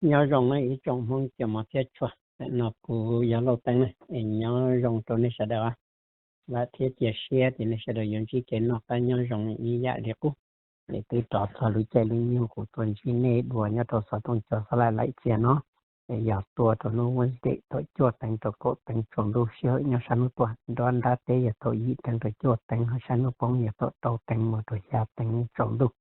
Nyob zoo ib tsoom Hmoob cov mos thiab tshua, no kuv yog Lauj Teeb na, es nyob zoo rau nej sawv daws. Vam thiab cia siab tias nej sawv daws yuav ntsib kev noj qab nyob zoo ib yam li qub. Es twb rov txog lub caij lub nyoog kuv tuaj ntsib nej dua nyob rau xov tooj cov xov laim laim txias no. Es yog tuaj rau hnub Wednesday thaum cuaj teev rau kaum teev tsaus ntuj sij hawm nyob sab hnub tuaj, nruab nrab teb yog thaum yim teev rau cuaj teev, ho sab hnub poob yog thaum rau teev mus rau xya teev tsaus ntuj.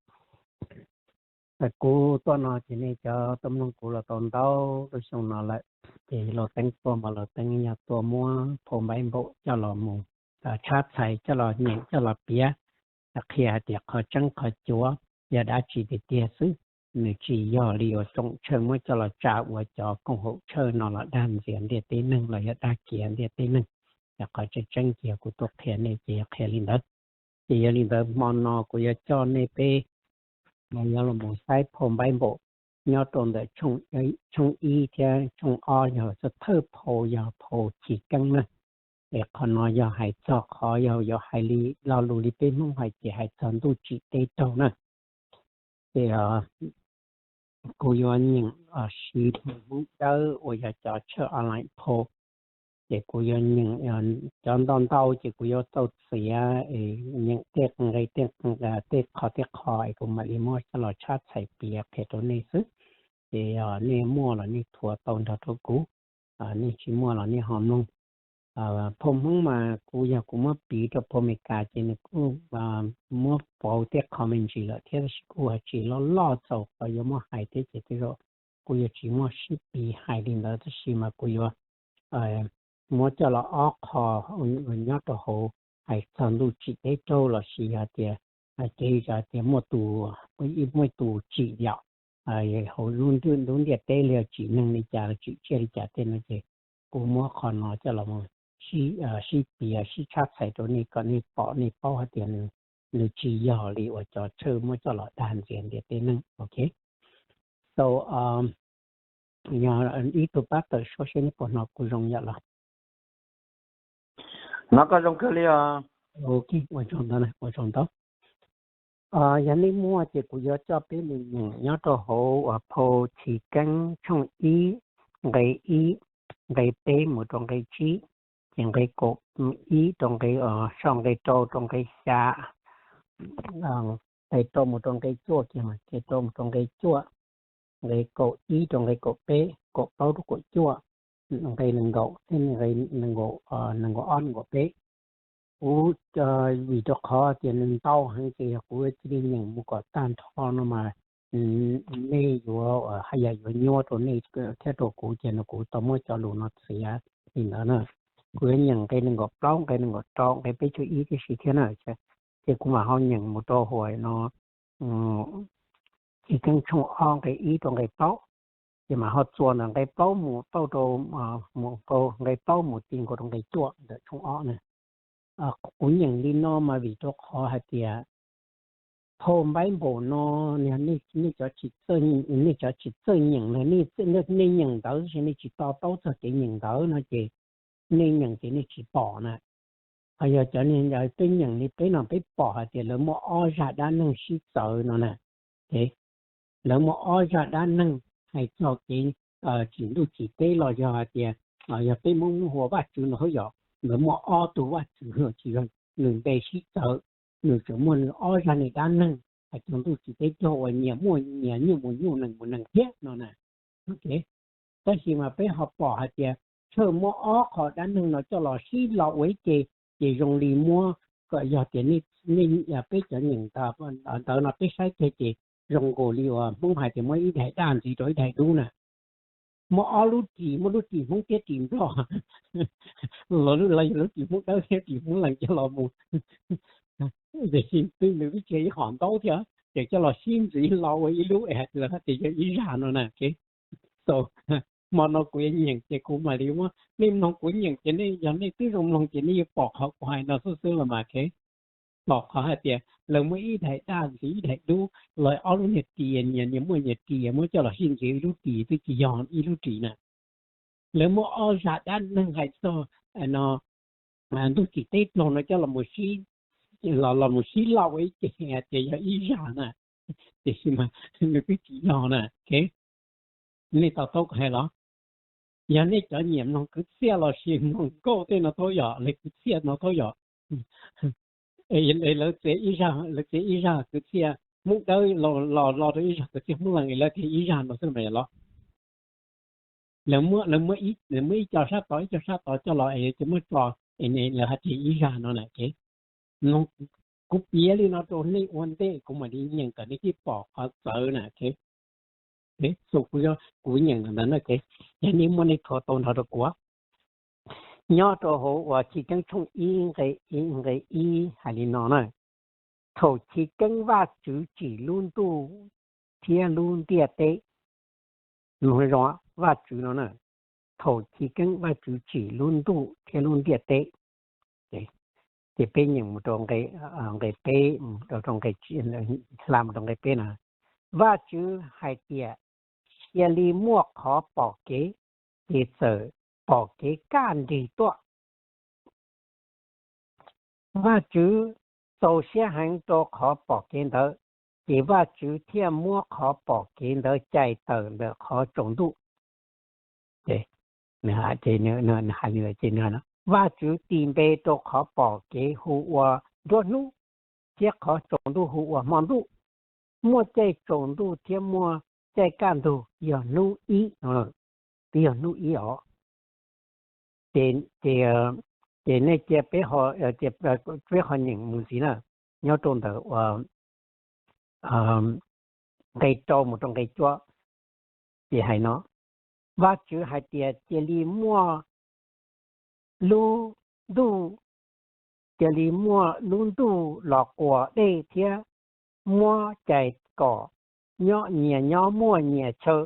Kuv tuaj no ces nej cov tuaj mloog kuv los tau ntau lub xyoo no lawm. Ces Lauj Teeb tuaj mas Lauj Teeb yog tuaj muab phau npaib npaum coj los mus tshab txhais, coj los nyeem, coj los piav, qhia hais tias qhov tseeb qhov cuav yog dab tsi tiag tiag xwb. Nws tsis yog li uas tsoom tshawj muab coj los tsa ua cov koom haum tshawj no los dag ntxias ntiaj teb neeg los yog dag kiav ntiaj teb neeg. Yog qhov tseeb tseeb ces yog kuv tuaj qhia nej ces yog qhia li ntawd. Ces yog li ntawd hmo no kuv yuav coj nej peb yuav los mus saib phau npaib npaum nyob rau ntawm tshooj ib thiab tshooj ob, yog thawj phau yog phau Chiv Keeb na. Es qhov no yog hais txog qhov yog yuav hais li lo lus li peb Hmoob hais ces hais txog ntuj tsim teb raug na. Ces kuv yuav nyeem siv Hmoob Dawb uas yog cov tshawj online phau. Ces kuv yuav nyeem cov ntau ntau ces kuv yuav tau txiav nyeem tej nqe tej qho tej qho es kuv mam li muab coj los tshab txhais piav qhia rau nej xwb. Ces nej muaj los nej thuav tau nrog rau kuv, nej tsis muaj los nej ho mloog. Phau Hmoob mas kuv yog kuv muab piv rau phau Amelikas ces nws kuj muab pauv tej qho me ntsis lawm thiab, tab sis kuj tsis loj loj txaus qhov yuav muab hais thiab ces tej zaum kuv yuav tsis muaj sib piv hais li ntawd, tab sis mas kuv yuav muab coj los ob qho nyob rau hauv hais txog ntuj tsim teb raug los sis yog tias kev tias muaj tus, muaj tus tsim yom, hauv lub ntuj ntiaj teb li tsim neeg li cas los tsim tsiaj li cas tej no ces kuv muab qhov no coj los sib piav sib tshab txhais rau nej kom nej pom nej paub hais tias nws tsis yog li uas cov tshawj muab coj los dag ntxias ntiaj teb neeg, ok. So, yog ib tug pab tawm suab seb neb puas hnov kuv zoo yam los. Hnov koj zoo kawg li os. Ok, ua tsaug ntau, ua tsaug ntau. Yog nej muaj ces kuv yuav coj peb mus nyeem nyob rau hauv uas phau Chiv Keeb tshooj ib, nqe ib, nqe peb mus rau nqe tsib, ces nqe kaum ib rau nqe, so nqe rau rau nqe xya, nqe rau mus rau nqe cuaj, nqe rau mus rau nqe cuaj, nqe kaum ib rau nqe kaum peb, kaum plaub rau kaum cuaj, nqe nees nkaum thiab nqe nees nkaum, nees nkaum ob nees nkaum peb. Kuv, vim rau qhov tias nws ntau heev ces yog kuv cia li nyeem mus kom tag nrho no mas nej yuav haj yam yuav nyuaj rau nej thiab rau kuv ces no kuv tau muab cov lus no txiav li ntawd na. Kuv yuav nyeem nqe nees nkaum plaub, nqe nees nkaum rau, nqe peb caug ib tib si thiab na. Ces kuv mam ho nyeem mus rau hauv no, Chiv Keeb tshooj ob nqe ib rau nqe plaub, ces mam ho txuas ntawm nqe plaub mus tau rau, mus rau nqe plaub mus ti nkaus rau nqe cuaj ntawm tshooj ob na. Kuv nyeem li no mas vim rau qhov hais tias phau npaib npaum no, nej cov tsis txawj, nej cov tsis txawj nyeem, nej nyeem ntawv tab sis nej tsis to taub txog kev nyeem ntawv no ces nej nyeem ces nej tsis pom na. Ho yog cov peb nyeem li peb no peb pom hais tias lawv muaj ob zaj dab neeg sib txawv no na. Lawv muaj ob zaj dab neeg hais txog kev tsim ntuj tsim teb los yog hais tias, yog peb Hmoob hu ua Vajtswv no hab yom, lawv muaj ob tug Vajtswv tsis yog, nws npe sib txawv, nws tseem muaj nws ob zaj niag dab neeg hais txog ntuj tsim teb raug uas nyias muaj nyias nyuj mus nyuj nees mus nees thiab no na. Tab sis mas peb ho pom hais tias tshawj muab ob qho dab neeg no coj los sib lo ua ib ce, ces zoo li muab, kom yog tias peb cov nyeem ntawv no peb saib kiag ces zoo nkaus li uas Hmoob hais tias muab ib daim daj ntxiv rau ib daim dub na. Muab ob lub ris, muab lub ris Hmoob thiab ris Nplog, los yog lub ris Hmoob Dawb thiab ris Hmoob Lees coj los mus, tiam sis twb nws twb tsis yog ib qho ntaub thiab ces coj los sib ntxiv lo ua ib lub es hais tias yog ib zaj no na. Hmo no kuv yuav nyeem ces kuv mam li muab nej mloog kuv nyeem ces nej yog nej twb zoo mloog ces nej yuav pom qhov kuv hais no xwb xwb los mas, ok. Pom qhov hais tias lawv muab ib daim daj ntxiv ib daim dub los ob lub niag ris nyias nyias muaj nyias ris muab coj los sib ntxiv ib lub ris twb tsis yog ib lub ris na. Lawv muab ob zaj dab neeg hais txog no ntuj tsim teb raug no coj los, los mus sib lo ua ib ce hais tias yog ib zaj na, tiam sis mas nws twb tsis yog na, ok. Nej to taub kuv hais los? Yog nej cov nyiam mloog kwv txhiaj los sis mloog nkauj tej no thaub yom, lawv kwv txhiaj no thaub yom, lawv txiav ib zaj, lawv txiav ib zaj kwv txhiaj Hmoob Dawb los los rau ib zaj kwv txhiaj Hmoob Lees es lawv tias ib zaj no xwb mas yog los? Lawv muab, lawv muab ib co sab tod ib co sab tod coj los es ces muab tso, es lawv hais tias ib zaj no na. Kuv piav li no rau nej ua ntej kuv mam li nyeem kom nej thiaj pom qhov txawv na. Xu kuv, kuv nyeem ntawd na, yog nej muaj nej thuav tau nrog rau kuv. Nyob rau hauv uas Chiv Keeb tshooj ib nqe ib hais li no na: Thaum chiv keeb Vajtswv tsim lub ntuj thiab lub ntiaj teb. Mloog zoo, Vajtswv no na, thaum chiv keeb Vajtswv tsim lub ntuj thiab lub ntiaj teb. Ces peb nyeem mus rau nqe peb, rau, hla mus rau nqe peb na. Vajtswv hais tias, cia li muaj qhov pom kev, ces txawm pom kev kaj nrig tuaj. Vajtswv txaus siab heev rau qhov pom kev ntawd, ces Vajtswv thiaj muab qhov pom kev ntawd cais tawm ntawm qhov tsaus ntuj. Vajtswv tis npe rau qhov pom kev hu ua nruab hnub, thiab qhov tsaus ntuj hu ua hmo ntuj. Muaj caij tsaus ntuj thiab muaj caij kaj ntug yog hnub ib no, twb yog hnub ib os. Ces nej cia peb, peb ho nyeem mus ntxiv na, nyob rau ntawm nqe rau mus rau nqe cuaj. Ces hais no, Vajtswv hais tias, cia li muaj lub ntuj, cia li muaj lub ntuj los quas dej thiab muab cais kom nyias nyob muaj nyias chaw.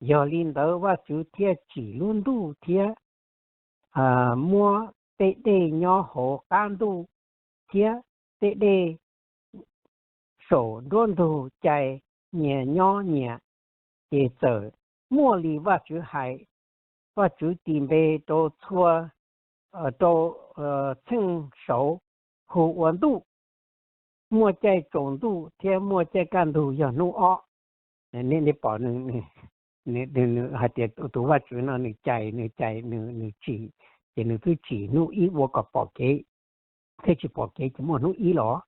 Yog li ntawd Vajtswv thiaj tsim lub ntuj thiab muab tej dej nyob hauv qab ntuj thiab tej dej saum nruab ntug cais nyias nyob nyias. Ces txawm muaj li Vajtswv hais. Vajtswv tis npe rau txhua, rau txheej saud hu ua ntuj. Muaj caij tsaus ntuj thiab muaj caij kaj ntug yog hnub ob. Nej pom, nws hais tias tus Vajtswv no nws cais, nws cais, nws tsim, ces nws twb tsim hnub ib ua kom pom kev, thiab tsis pom kev ces muaj hnub ib los.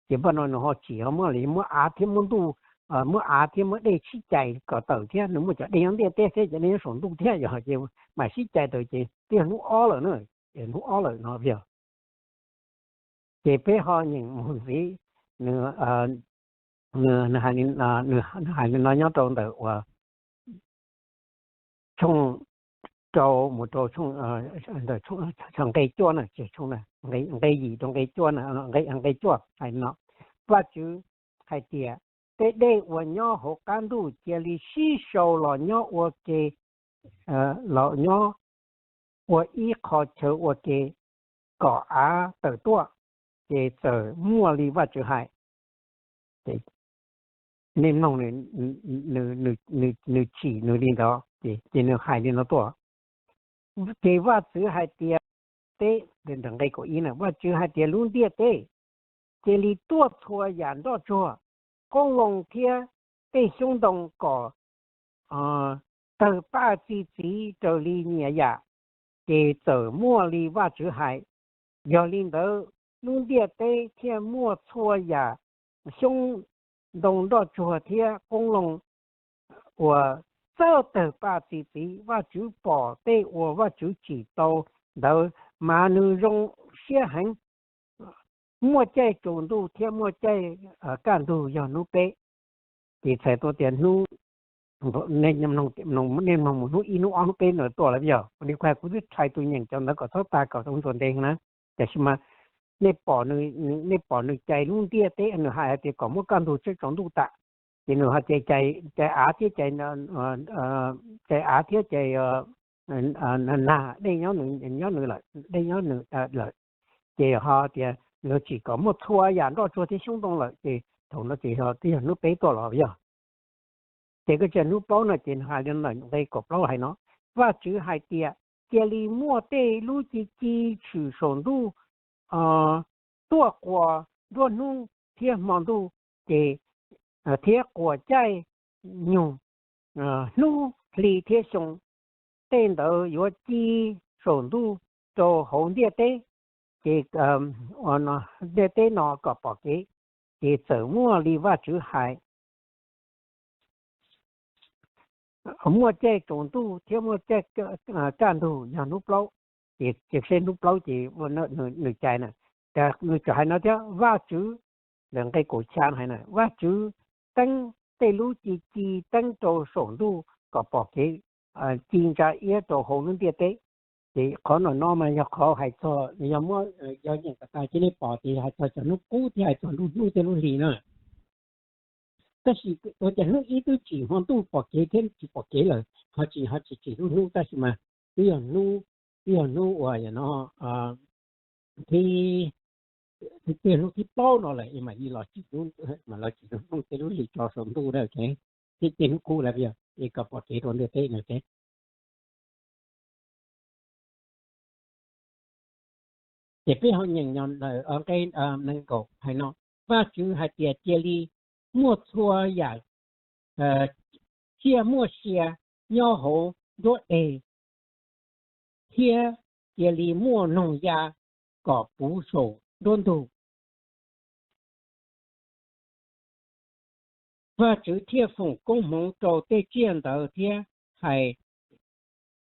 Ces npaj no nws ho tsim ho muab li muab av thiab muab ntuj, muab av thiab muab dej sib cais kom tawm thiab, nws muaj cov dej nyob ntiaj teb thiab cov dej nyob saum ntuj thiab yog ces mam sib cais tawm ces twb yog hnub ob lawm na. Hnub ob lawm no yog. Ces peb ho nyeem mus ntxiv, nws, nws hais li no nyob rau ntawm uas tshooj rau mus rau nqe cuaj na, nqe yim rau nqe cuaj na, nqe cuaj hais no, Vajtswv hais tias, tej dej uas nyob hauv qab ntuj cia li sib sau los nyob ua ke, los nyob ua ib qho chaw ua ke kom av tawm tuaj. Ces txawm muaj li Vajtswv hais. Nej mloog, nws tsim nws li ntawd ces nws hais li no tuaj. Ces Vajtswv hais tias, teb, nqe kaum ib na, Vajtswv hais tias, lub ntiaj teb cia li tuaj txhua yam nroj tsuag, qoob loo thiab tej xyoob ntoo kom tawg paj txi txiv raws li nyias yam. Ces txawm muaj li Vajtswv hais. Yog li ntawd lub ntiaj teb thiaj muaj txhua yam xyoob ntoo nroj tsuag thiab qoob loo uas txawj tawg paj txi txiv. Vajtswv pom tej uas Vajtswv tsim tau ntawd mas nws zoo siab heev. Muaj caij tsaus ntuj thiab muaj caij kaj ntug yog hnub peb. Ces txhais tau tias hnub, nej mloog mus hnub ib hnub ob hnub peb no tuaj lawm yog. Ua li kuv hais kuv twb thaij tus nyeem cov ntawd kom txhob tag kom tau ntxuas ntev na. Tiam sis mas nej pom nws cais lub ntiaj teb, nws hais tias kom muaj kaj ntug thiab tsaus ntuj tas, ces nws ho cais av thiab cais cais av thiab cais nag, dej nyob nws, nyob nws lawm, dej nyob nws lawm. Ces ho tias nws tsim kom muaj txhua yam nroj tsuag thiab xyoob ntoo lawm, ces thaum no ces twb yog hnub peb tuaj los yog. Ces koj tsa hnub plaub no ces nws hais li ntawm nqe kaum plaub hais no, Vajtswv hais tias, cia li muaj tej lub ci ci tshwm saum ntuj tuaj quas nruab hnub thiab hmo ntuj, ces thiab quas caij nyoog hnub hli thiab xyoo, tej ntawd yuav ci saum ntuj rau hauv ntiaj teb, ces ntiaj teb no kom pom kev. Ces txawm muaj li Vajtswv hais, muaj caij tsaus ntuj thiab muaj caij kaj ntug yog hnub plaub. Ces seb hnub plaub ces nws cais na, nws txawm hais no thiab, Vajtswv, lawv nqe kaum xya hais na, Vajtswv teeb tej lub ci ci teeb rau saum ntuj kom pom kev, ci ntsa iab rau hauv lub ntiaj teb. Ces qhov no no mas yog qhov hais txog, yog muab, yog nyeem tas ces nej pom tias hais txog cov hnub qub thiab hais txog lub hnub thiab lub hli na. Tab sis ua cas hnub ib twb tsim hmo ntuj pom kev thiab tsis pom kev lawm, ho tsis ho tsis tsim lub hnub, tab sis mas twb yog hnub, twb yog hnub uas yog no, thib, twb yog hnub thib plaub no lawm es mam li los tsim, mam los tsim lub hnub thiab lub hli tso saum ntuj na, thiab tej hnub qub lawm es kom pom kev rau ntiaj teb no thiab. Ces peb ho nyeem nqe nees nkaum hais no, Vajtswv hais tias, cia li muaj txhua yam tsiaj muaj sia nyob hauv nruab deg, thiab cia li muaj noog ya kom puv saum nruab ntug. Vajtswv thiaj foom koob hmoov rau tej tsiaj ntawd thiab hais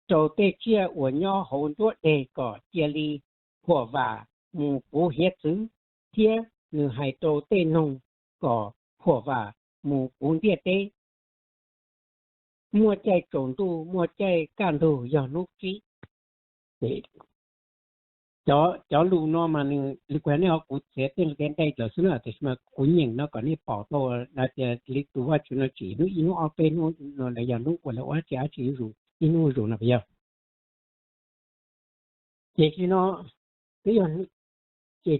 rau tej tsiaj uas nyob hauv nruab deg kom cia li huam vam mus puv hiav txwv, thiab nws hais rau tej noog kom huam vam mus puv ntiaj teb. Muaj caij tsaus ntuj muaj caij kaj ntug yog hnub tsib. Cov lus no mas nws li kuv hais nej ho kuv txiav tej nqe nqe lawm xwb na, tiam sis mas kuv nyeem no kom nej pom tau tias li tus Vajtswv no tsim hnub ib hnub ob peb hnub no lawv yog hnub uas lawv ua dab tsi dab tsi zuj zus ib hnub zuj zus no puas yog? Ces tsis no, twb yog, ces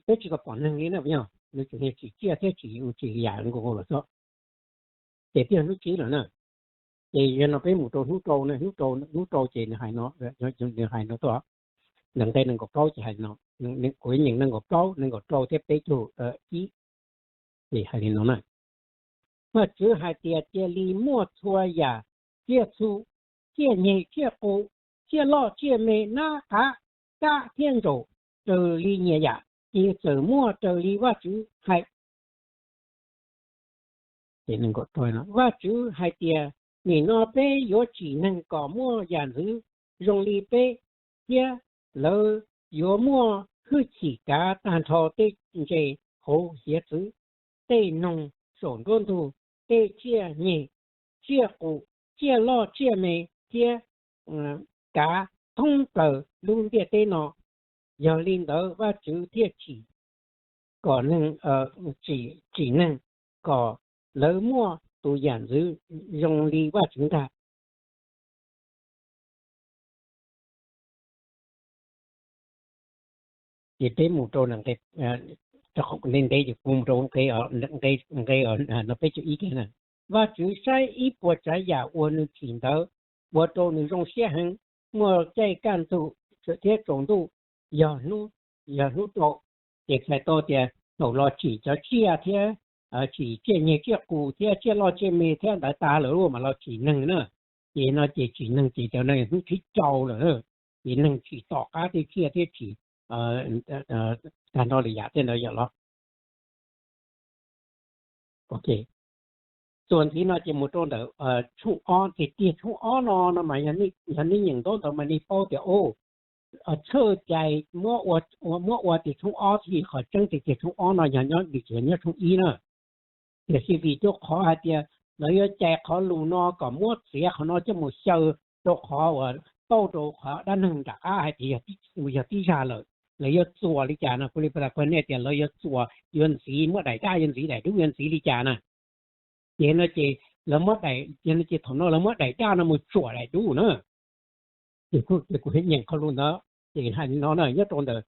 peb tsis tau pom neeg li na puas yog? Nws tseem yog tsim tsiaj thiab tsim, tsim yam nkaus lawm xwb. Ces twb yog hnub tsib lawm na. Ces yog no peb mus rau hnub rau na, hnub rau, hnub rau ces nws hais no, nws hais no tuaj, nqe nees nkaum plaub ces hais no, kuv nyeem nees nkaum plaub, nees nkaum rau thiab peb caug ib. Ces hais li no na, Vajtswv hais tias, cia li muaj txhua yam tsiaj txhu, tsiaj nyeg tsiaj qus, tsiaj loj tsiaj me, nab qav, kab thiab ntsaum, raws li nyias yam, ces txawm muaj raws li Vajtswv hais. Vajtswv hais tias, nim no peb yuav tsim neeg kom muaj yam ntxwv zoo li peb, thiab lawv yuav muaj hwj chim kav tag nrho tej ntses hauv hiav txwv, tej noog saum nruab ntug, tej tsiaj nyeg, tsiaj qus, tsiaj loj tsiaj me, thiab kav thoob plaws lub ntiaj teb no. Yog li ntawd Vajtswv thiaj tsim kom neeg, tsim neeg kom lawv muaj tus yam ntxwv zoo li Vajtswv ntag. Ces peb mus rau nqe, ntev ntev ces kuv mus rau nqe, nqe no peb caug ib kiag na. Vajtswv saib ib puas tsav yam uas nws tsim ntawd ua rau nws zoo siab heev, muaj caij kaj ntug thiab tsaus ntuj, yog hnub, yog hnub rau. Ces txhais tau tias thaum los tsim cov tsiaj thiab tsim tsiaj nyeg tsiaj qus thiab tsiaj loj tsiaj me thiab ntawd tas lawm mas los tsim neeg na. Ces no ces tsim neeg ces cov no hnub thib rau lawm, ces neeg tsim tom qab tej tsiaj thiab tsim tag nrho lwm yam tej ntawd yom los. Txuas ntxiv no ces mus rau ntawm tshooj ob, ces tiag tshooj ob no no mas yog nej nyeem ntaub ntawd mas nej paub tias, o, txhawj cai muab ua tias tshooj ob thiaj li qhov tseeb, tias tiag tshooj ob no yog nyob, nws tsis yog nyob tshooj ib na. Tiam sis vim rau qhov hais tias lawv yuav cais qhov lus no kom muab txiav qhov no coj mus xyaw rau qhov uas tauj rau qhov dab neeg nram qab hais tias yog tib zag lawm, lawv yuav txuas li cas no, kuv li pas tas kuv nej tias lawv yuav txuas, yuav ntxiv, muab daim daj yuav ntxiv, daim dub yuav ntxiv li cas na. Ces no ces lawv muab daim, ces no ces thaum no lawv muab daim daj no mus tsuam daim dub na. Ces kuv nyeem qhov lus ntawd ces hais li no na, nyob rau ntawm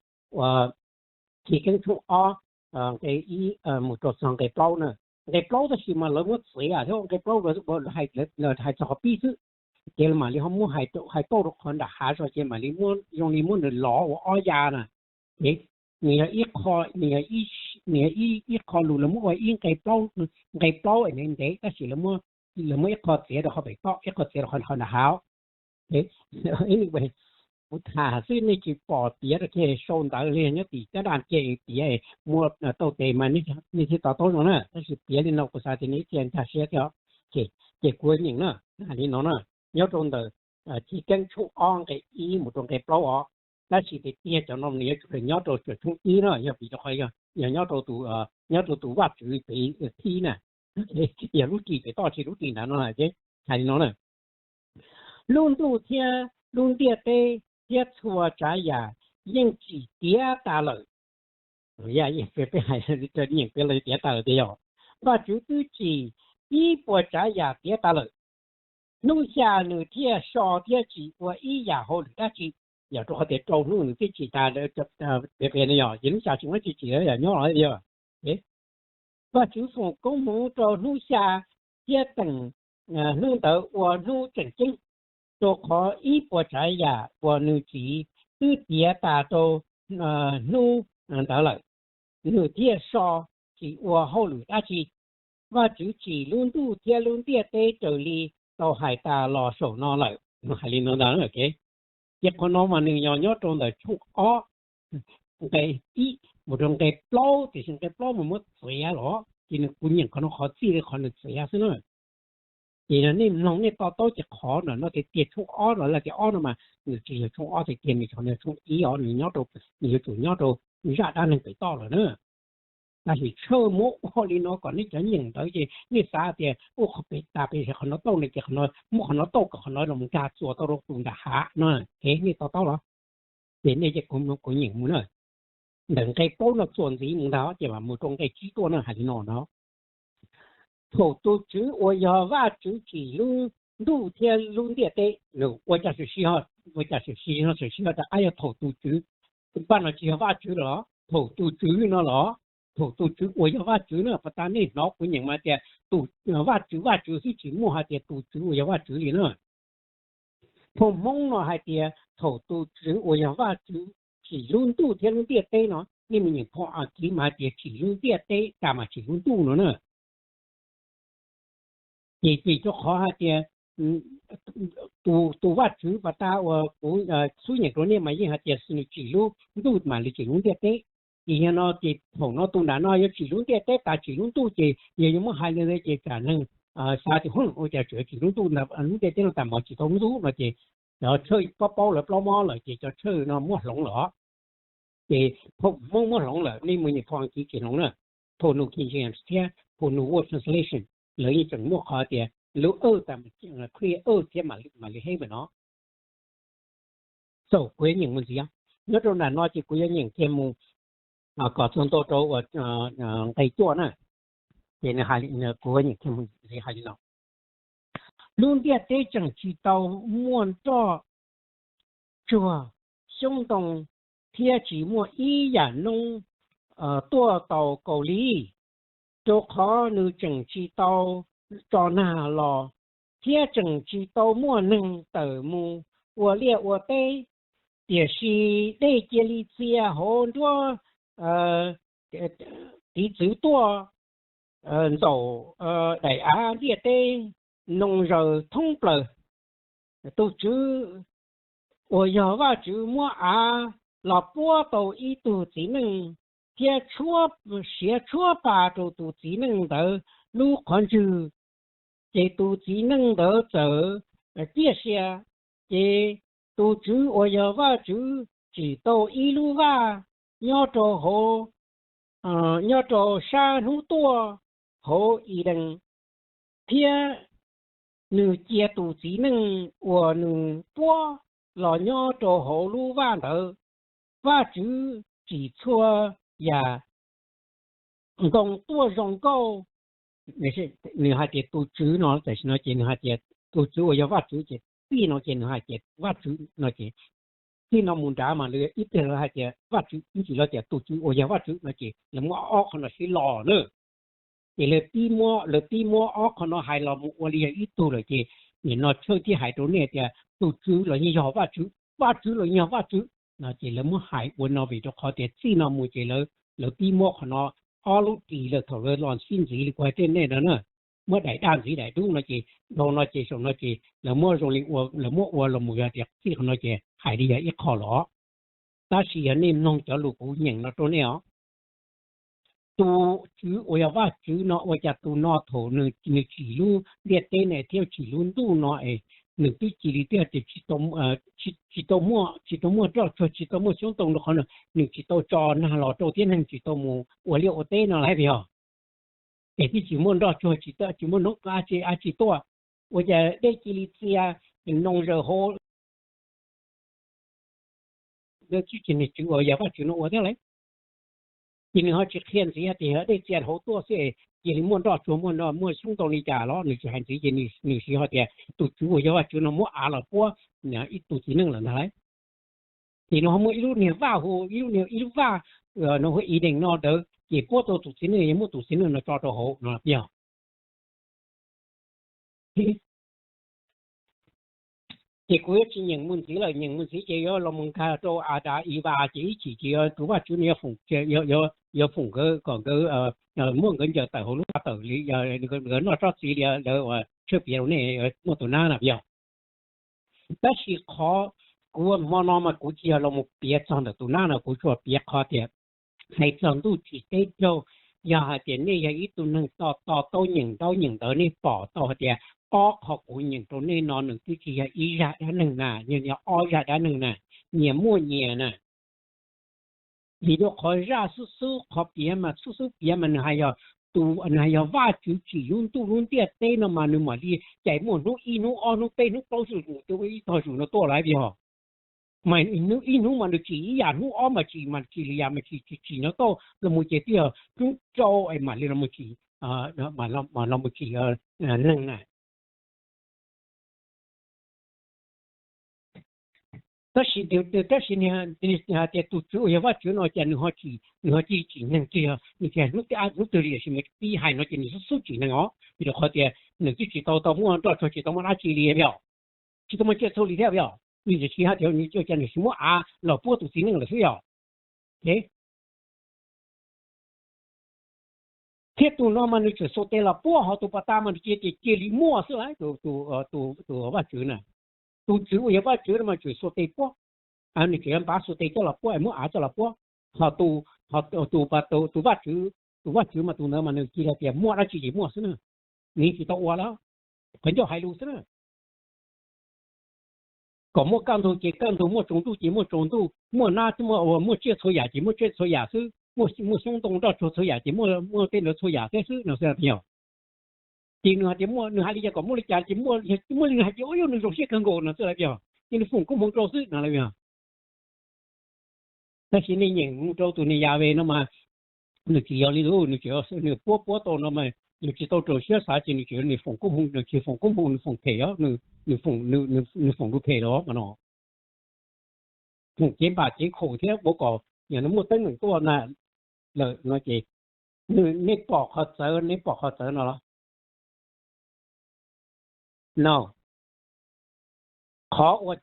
Chivkeeb tshooj ob, nqe ib mus rau txog nqe plaub na. Nqe plaub tab sis mas lawv muab txiav thiab, nqe plaub hais txog qhov pib xwb, ces lawv mam li ho muab hais tauj rau qhov nram hav zog ces mam li muab zoo li muab nws lov ua ob ya na. Ces nws yog ib qho, nws yog ib qho lus lawv muab ua ib nqe plaub, nqe plaub ntev ntev tab sis lawv muab lawv muab ib qho txiav rau qhov pem toj, ib qho txiav rau qhov nram hav. Anyway, kuv tham xwb, nej tsis pom piav rau kiag sau ntawv li, nyob tim caj dab kiag piav, muaj tau tes mas nej thiaj to taub zoo na, tab sis piav li no kuv xav tias nej ib txhia nkag siab thiab. Ces kuv nyeem na, hais li no na, nyob rau ntawm Chiv Keeb tshooj ob nqe ib mus rau nqe plaub os. Tab sis tiag tiag cov no nws yuav tsum nyob rau tshooj ib na, yog vim rau qhov yog nyob rau tus, nyob rau tus Vajtswv pem thib na, yog lub ris pem toj tsis lub ris nrad no. Hais li no na, lub ntuj thiab lub ntiaj teb thiab txhua tsav yam yeej tsim tiav tas lawm. Peb hais, nyeem peb los tiav tas lawm tiag yog, Vajtswv twb tsim ib puas tsav yam tiav tas lawm, hnub xya nws thiaj so thiab tsis ua ib yam hauj lwm dab tsi. Yog rau qhov tias rau hnub nws twb tsim tas, piav qhia no yog ces hnub xya tsis muaj tsis tsim yam nyob los yog. Vajtswv foom koob hmoov rau hnub xya thiab teem hnub ntawd ua hnub tseem ceeb, rau qhov ib puas tsav yam uas nws tsim twb tiav tas rau hnub ntawd lawm. Nws thiaj so, tsis ua hauj lwm dab tsi. Vajtswv tsim lub ntuj thiab lub ntiaj teb raws li tau hais tas los saum no lawm. Hais li no ntag. Ces qhov no mas nws yog nyob rau ntawm tshooj ob nqe ib mus rau nqe plaub, tiam sis nqe plaub mas muab txiav los, ces nws, kuv nyeem qhov no qhov txij li qhov nws txiav xwb na. Ces nej mloog nej to taub ces qhov no no tiag tiag tshooj ob no, lawv tias ob no mas nws tsis yog tshooj ob tiag tiag, nws yog tshooj ib os, nws nyob rau, nws yuav tsum nyob rau zaj dab neeg pem toj lawm na. Tab sis Tshawj muab ua li no kom nej cov nyeem ntawd ces nej xav tias ua qhov pem tas pem qhov no tauj no ces qhov no muab qhov no tauj kom qhov no los nkag txuas tau rau tus nram hav no. Nej to taub los? Ces nej, kuv nyeem mus na, ntawm nqe plaub no txuas ntxiv mus ntag ces mam mus rau nqe tsib tuaj na, hais li no no. Thaum tus Tswv uas yog Vajtswv tsim lub ntuj thiab lub ntiaj teb, nws ua cas sawm sij, ua cas sawm sij, sawm sij ho rov qab yog thaum tus Tswv. Paj no tsis yog Vajtswv los? Thaum tus Tswv no los? Thaum tus Tswv uas yog Vajtswv na, pas tas nej hnov kuv nyeem mas tias tus Vajtswv, Vajtswv xwb, tsis muaj hais tias tus Tswv uas yog Vajtswv li na. Phau Hmoob no hais tias thaum tus Tswv uas yog Vajtswv tsim lub ntuj thiab lub ntiaj teb no, nej mus nyeem phau Askiv mas hais tias tsim lub ntiaj teb tas mas tsim lub ntuj no na. Ces vim rau qhov hais tias tus Vajtswv pas tas uas kuv xub nyeem rau nej mas yeej hais tias nws tsim lub ntuj mam li tsim lub ntiaj teb. Ces yog no ces thaum no tus nram no yuav tsim lub ntiaj teb tas tsim lub ntuj ces yog yuav muab hais li ntawd ces tsam neeg xav tias hu ua cas tseem tsim lub ntuj, lub ntiaj teb no tas mas tsis tau lub ntuj no ces cov Tshawj paub paub lawv plaub mob lawm ces cov Tshawj no muab hloov lawm. Ces phau Hmoob muab hloov lawm, nej mus nyeem phau Askiv tsis hloov na. Phau New King James thiab phau New World Translation lawv yeej tseem muaj qhov tias lub awj tas, clear awj thiab mam li heaven no. Xaus kuv yuav nyeem mus ntxiv, nyob rau nram no ces kuv yuav nyeem kiag mus kom txog ntua rau uas nqe cuaj na. Ces kuv yuav nyeem kiag mus ntxiv hais li no: Lub ntiaj teb tseem tsis tau muaj nroj tsuag xyoob ntoo thiab tsis muaj ib yam noob tuaj tau kaus li, rau qhov nws tseem tsis tau tso nag los, thiab tseem tsis tau muaj neeg tawm mus ua liaj ua teb. Tiam sis dej cia li txia hauv nruab tiv txwv tuaj, ntxaum daim av ntiaj teb noo zaws thoob plaws. Tus Tswv uas yog Vajtswv muab av los puab tau ib tug txiv neej, thiab siav tshuab pa rau tus txiv neej ntawd lub qhov ntswg, ces tus txiv neej ntawd txawm ciaj sia. Ces tus Tswv uas yog Vajtswv tsim tau ib lub vaj nyob rau hauv, nyob rau sab hnub tuaj hauv Edees, thiab nws cia tus txiv neej uas nws puab los nyob rau hauv lub vaj ntawd. Vajtswv tsim txhua yam ntoo tuaj zoo nkauj. Nws hais tias tus Tswv no, tam sim no ces nws hais tias tus Tswv uas yog Vajtswv ces txij no ces nws hais tias Vajtswv no ces txij no mus nrad mas lawv ib pliag lawv hais tias Vajtswv, ib ntsis lawv tias tus Tswv uas yog Vajtswv no ces lawv muab ob qho no sib lo na. Ces lawv pib muab, lawv pib muab ob qho no hais los mus ua li yog ib tug lawm ces nim no Tshawj thiaj hais rau nej tias tus Tswv los yeej yog Vajtswv, Vajtswv los yeej yog Vajtswv no ces lawv muab hais ua no vim rau qhov tias txij no mus ces lawv pib muab qhov no ob lub ris lawm thaum lawv los sib ntxiv li kuv hais rau nej no na. muab daim daj ntxiv daim dub no ces dhau no ces saum no ces lawv muab zoo li ua, lawv muab ua los mus yog tias txij qhov no ces hais li yog ib qho los. Tab sis yog nej mloog cov lus kuv nyeem no rau nej os, tus Tswv uas yog Vajtswv no ua cas tus no thaum nws tsim lub ntiaj teb no thiab tsim lub ntuj no es nws twb cia li tiag tias tsis tau muaj, tsis tau muaj nroj tsuag, tsis tau muaj xyoob ntoo rau qhov nws tsis tau tso nag los rau thiab neeg tsis tau mus ua liaj ua teb no lawm yog, es twb tsis muaj nroj tsuag, tsis muaj noob qab tsi ab tsi tuaj, ua cas dej cia li txia noo zaws hauv, twb tsis niag Tswv uas yog Vajtswv no ua thiab lawm. Ces nws ho tsis qhia ntxiv tias yog dej txia hauv tuaj xwb cia li muaj nroj tsuag, muaj xyoob ntoo li cas los nws tsis hais ntxiv ces nws siv ho tias tus Tswv uas yog Vajtswv no muab av los puab ib tug txiv neej lawm ntag lauj. Ces nws ho muaj ib lub niag vaj hu, ib lub niag, ib lub vaj no hu Edees no ntawd ces puab tau tus txiv neej, yog muab tus txiv neej no tso rau hauv no yog. Ces kuv yuav tsis nyeem mus ntxiv lawm, nyeem mus ntxiv ces yuav los mus nkag rau Adas Evas ces ib chim ces yog tus Vajtswv no yuav foom, yuav foom nkawd kom nkawd muab nkawd ncaws tawm hauv lub vaj tawm li, nkawd noj tsob txiv li lawv uas tshawb piav rau nej muaj tus nab na yog. Tab sis qhov kuv hmo no mas kuv tsis yog los mus piav txog ntawm tus nab no, kuv tsuas piav qhov tias hais txog ntuj tsim teb raug, yog hais tias nej yog ib tug neeg to to taub nyeem ntaub nyeem ntawv nej pom tau hais tias ob qho kuv nyeem rau nej no nws twb tsis yog ib zaj dab neeg na, nws yog ob zaj dab neeg na, nyias muaj nyias na. Vim rau qhov zaj xub xub qhov piav mas xub xub piav mas nws hais yog tus, nws hais yog Vajtswv tsim lub ntuj lub ntiaj teb no mas nws mam li cais muaj hnub ib hnub ob hnub peb hnub plaub zus mus ib tog zus no tuaj lawm yog. Mas hnub ib hnub mas nws tsim ib yam, hnub ob mas tsim mas tsim li yam mas tsim tsim tsim no tuaj los mus ces twb yog hnub rau es mam li los mus tsim, los mus tsim neeg na. Tab sis, tab sis hais tias tus Tswv uas yog Vajtswv no cas nws ho tsis, nws ho cia li tsim neeg tiag, nws tias hnub twg li tiam sis mas pib hais no ces nws xub xub tsim neeg os, vim rau qhov tias nws twb tsis tau tau muaj nroj tsuag, tsis tau muaj dab tsi li yog, tsis tau muaj tsiaj txhu li thiab yog, nws tsis hais tias nws cas nws tsis muab av los puab tus txiv neej lawm xwb yog. Thiab tus no mas nws tseem xuas tes los puab, ho tus pas tas mas nws cia li muaj xwb lauj. Tus Vajtswv na, tus Tswv uas yog Vajtswv no mas tseem xuas tes puab, nws tseem yuav npav xuas tes coj los puab es muab av coj los puab. Ho tus, tus Vajtswv, tus Vajtswv mas tus ntawd mas nws cia li tias muaj dab tsi ces muaj xwb na, nws tsis tau ua lawm, qhov ncauj hais lus xwb na. Kom muaj kaj ntug ces kaj ntug, muaj tsaus ntuj ces muaj tsaus ntuj, muaj nab, muaj tsiaj txhua yam ces muaj tsiaj txhua yam xwb, muaj xyoob ntoo nroj tsuag txhua yam ces muaj tej ntawd txhua yam thiab xwb no xwb yog. Ces nws hais tias muaj, nws hais li cas kom muaj li cas ces muaj li nws hais ces ua yog nws zoo siab kawg nkaus no xwb lauj yog, ces nws foom koob hmoov rau xwb no lauj yog. Tab sis nej nyeem mus rau tus niag Yas Ves no mas nws tsis yog li ntawd, nws tsis, nws puab puab tau no mas nws tsis tau raws siab xav ces nws tsis, nws foom koob hmoov, nws tsis foom koob hmoov, nws foom phem os, nws foom, nws foom lus phem los mas no, foom cev npam cev khaum thiab ua kom yog nws muaj teeb meem tuaj na lawm no ces, nej pom qhov txawv, nej pom qhov txawv no los? No, qhov ua,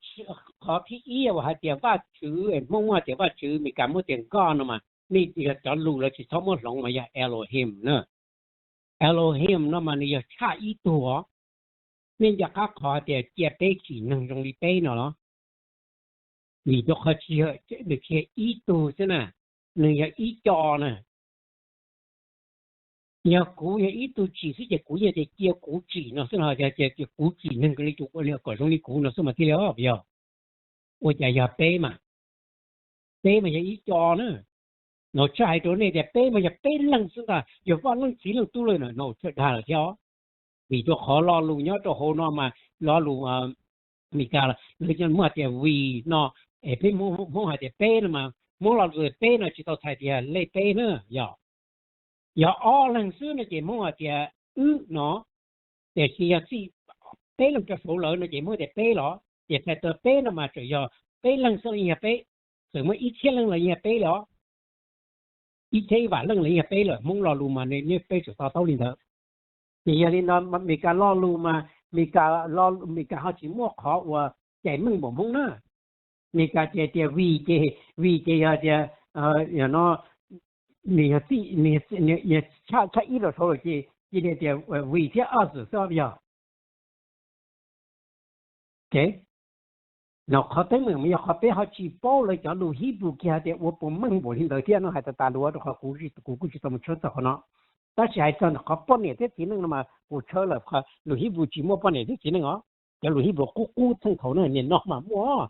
qhov thib ib uas hais tias Vajtswv, Hmoob muaj hais tias Vajtswv, Meskas muaj tias God no mas nej yog cov lus lawv tsis txhob muab hloov mas yog Elohim na. Elohim no mas nws yog tshaj ib tug os. Nej nco qab qhov hais tias cia peb tsim neeg zoo li peb no los? Vim rau qhov tsis yog, nws tsis yog ib tug xwb na, nws yog ib co na. Yog kuv yog ib tug tsim xwb ces kuv yeej tias cia kuv tsim no xwb no, kuv tsim neeg li tus kom zoo li kuv no xwb mas thiaj li yog. Ua cas yog peb mas, peb mas yog ib co na. No tshaj hais rau nej tias peb mas yog peb leeg xwb ntag, yog Vaj Leej Txiv Leej Tub Leej no, no tshaj dag lawm thiab. Vim rau qhov lo lus nyob rau hauv no mas lo lus Meskas lawv muaj hais tias we no, es peb Hmoob hais tias peb no mas Hmoob lo lus peb no tsis tau txhais tias lej peb na, yog, yog ob leeg xwb no ces Hmoob hais tias wb no, tiam sis yog txij peb leeg rau saud lawm no ces Hmoob tias peb los, ces txhais tau peb no mas tseem yog peb leeg xwb los yeej yog peb, txawm muaj ib txhiab leej los yeej yog peb li os. Ib txhiab ib vam leej los yeej yog peb lawm, Hmoob lo lus mas nej peb tseem to taub li ntawd. Ces yog li no Meskas lo lus mas Meskas, Meskas ho tsis muaj qhov uas cais meej npaum Hmoob na. Meskas ces tias we ces, we ces yog tias no, nws yog txij, tshaj ib los saud lawm ces Ces nws tias we thiab us xwb yog. No qhov teeb meem mas yog qhov peb ho tsis paub lawv cov lus Hebrew kiag hais tias ua puas meej npaum li ntawd thiab no hais tas tas lus rau qhov kuv kuj tsis tau mus tshawb txog qhov no. Tab sis hais txog ntawm qhov poj niam thiab txiv neej no mas kuv tshawb lawm, lus Hebrew tsis muaj poj niam thiab txiv neej os. Cov lus Hebrew qub qub txheej thaum no niaj no mas muaj,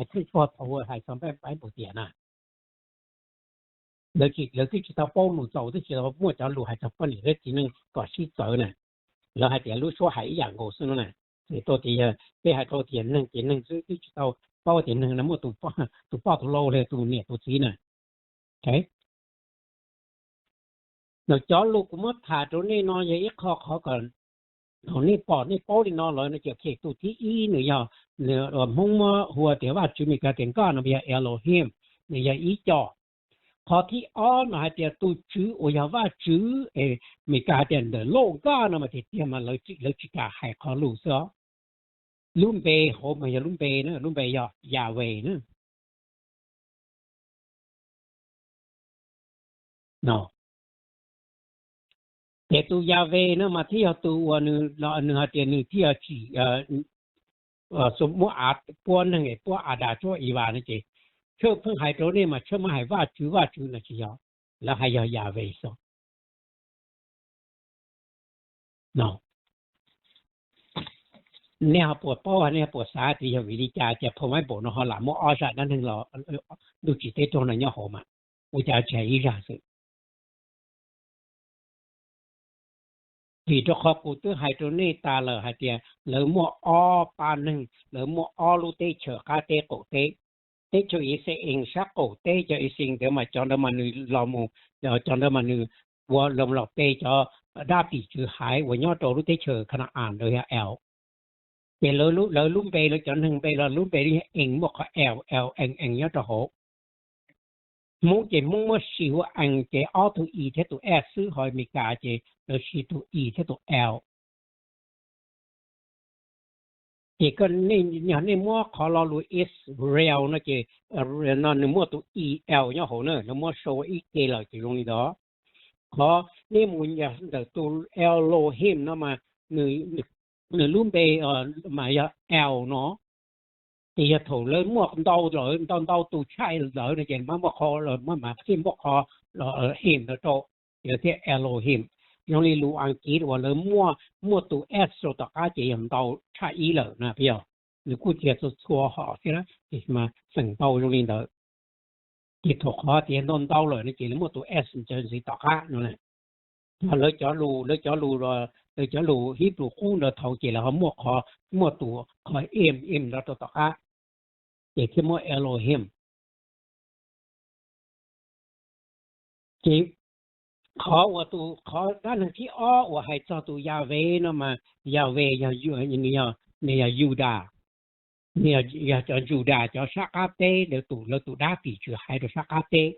txheej thaum hais txog Bible tias na, lawv twb tsis tau paub lus txaus, twb tsis tau muaj cov lus hais txog poj niam thiab txiv neej kom sib txawv na. Lawv hais tias lub suab hais ib yam nkaus xwb no na. Ces tau tias yog peb hais rau tias neeg ces neeg xwb, twb tsis tau paub tias neeg no muaj tus poj tus lau li tus niam tus txiv na. Cov lus kuv muab tham rau nej no yog ib qho qhov kom nej pom nej paub li no lawm no ces tus thib ib nws yog, Hmoob muab hu tias Vajtswv, Meskas tias God no yog Elohim, nws yog ib co. Qhov thib ob no hais tias tus Tswv uas yog Vajtswv, Meskas hais tias the Lord God no mas tiag tiag mas lawv tsis kam hais qhov lus xwb os. Lub npe hauv mas yog lub npe na, lub npe yog Yahweh na. Ces tus Yahweh no mas thiaj yog tus uas nws hais tias nws thiaj yog tsim, muab av puab neeg es puab Adas tsuab Evas no ces, tshwj pheej hais rau nej mas tshwj muab hais Vajtswv Vajtswv no tsis yog, lawv hais yog Yahweh xwb. Nej ho puas paub, nej ho puas xav tias yog vim li cas ces phau Bible no ho lam muab ob zaj dab neeg los, ntuj tsim teb raug no nyob hauv mas, ua cas tsis hais ib zaj xwb? Vim rau qhov kuv twb hais rau nej tas lawm hais tias lawv muaj ob pab neeg, lawv muaj ob lub teb chaws qab teb qaum teb. Teb chaws Yixalayees sab qaum teb, cov Yixalayees ntawd mas cov ntawd mas nws los mus, cov ntawd mas nws ua loo los pe cov dab tim tswv haiv uas nyob rau lub teb chaws Kana-as ntawd yog El. Ces lawv lub npe, lawv cov neeg npe los lub npe yog Ees, muaj qhov El, El, Ees, Ees nyob rau hauv. Hmoob ces Hmoob muab sis hu Ees ces ob tug E thiab tus S xwb, ho Amelikas ces lawv sis tus E thiab tus L. Ces yog nej muab qhov lo lus Israel no ces no nws muaj tus E L nyob hauv na, lawv muab sau ib ke lawm ces zoo li ntawd. Qhov nej mus ntawm tus Elohim no mas nws lub npe mas yog L no. Ces yog thaum lawv muaj ntau lawm, ntau ntau tus tshaj lawm no ces muaj qhov, muaj mas thiaj muaj qhov Him no rau, ces lawv thiaj Elohim. Zoo li lus Askiv uas lawv muaj, muaj tus S rau tom qab ces yog ntau tshaj ib lawm na, yog nws kuj tsis yog txhua txhua hom thiab, ces mas feem ntau zoo li ntawd. Ces thaum qhov tias ntau ntau lawm no ces lawv muaj tus S ntxiv tom qab no. Yog lawv cov lus, lawv cov lus, lawv cov lus Hibru qub ntawd thaum ces lawv ho muaj qhov, muaj tus qhov Im, Im no rau tom qab, ces thiaj muaj Elohim. Ces qhov uas tus, qhov dab neeg thib ob uas hais txog tus Yahweh no mas Yahweh yog, nws yog Yudas, nws yog cov Yudas cov sab qab teb, lawv tus, lawv tus dab tim tswv haiv rau sab qab teb.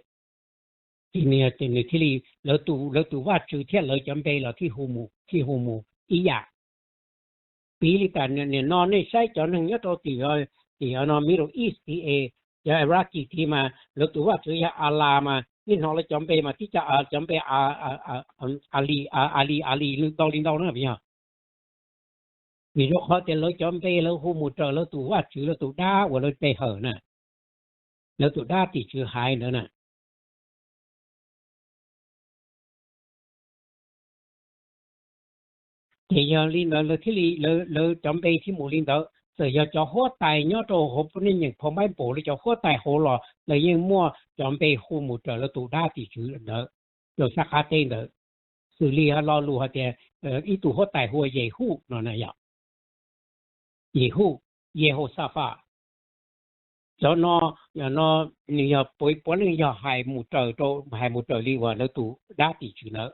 Ces nws thiaj li, lawv tus, lawv tus vaj tswv thiab lawv cov npe los thiaj hu mus ib yam. Piv li tas nim no nej saib cov neeg nyob rau tim, tim no Middle East tid, cov Iraqi tid mas lawv tus vaj tswv yog Allah mas nej hnov lawv cov npe mas tib co cov npe Ali, Ali, Ali ntau li ntau na yog. Vim rau qhov tias lawv cov npe lawv hu mus raws lawv tus vaj tswv, lawv tus dab uas lawv pe hawm na, lawv tus dab tim tswv haiv ntawd na. Ces yog li ntawd lawv thiaj li, lawv cov npe thiaj mus li ntawd. Txawm yog cov huab tais nyob rau hauv pab neej nyeem phau Npaib Npaum, lawv cov huab tais hauv los lawv yeej muaj cov npe hu mus raws lawv tus dab tim tswv ntawd, rau sab qab teb ntawd. Xws li lo lus hais tias ib tug huab tais hu ua Yehuj no na yog, Yehuj, Yehausafas. Cov no, no nws yog puav leej yog hais mus raws rau, hais mus raws li uas lawv tus dab tim tswv ntawd.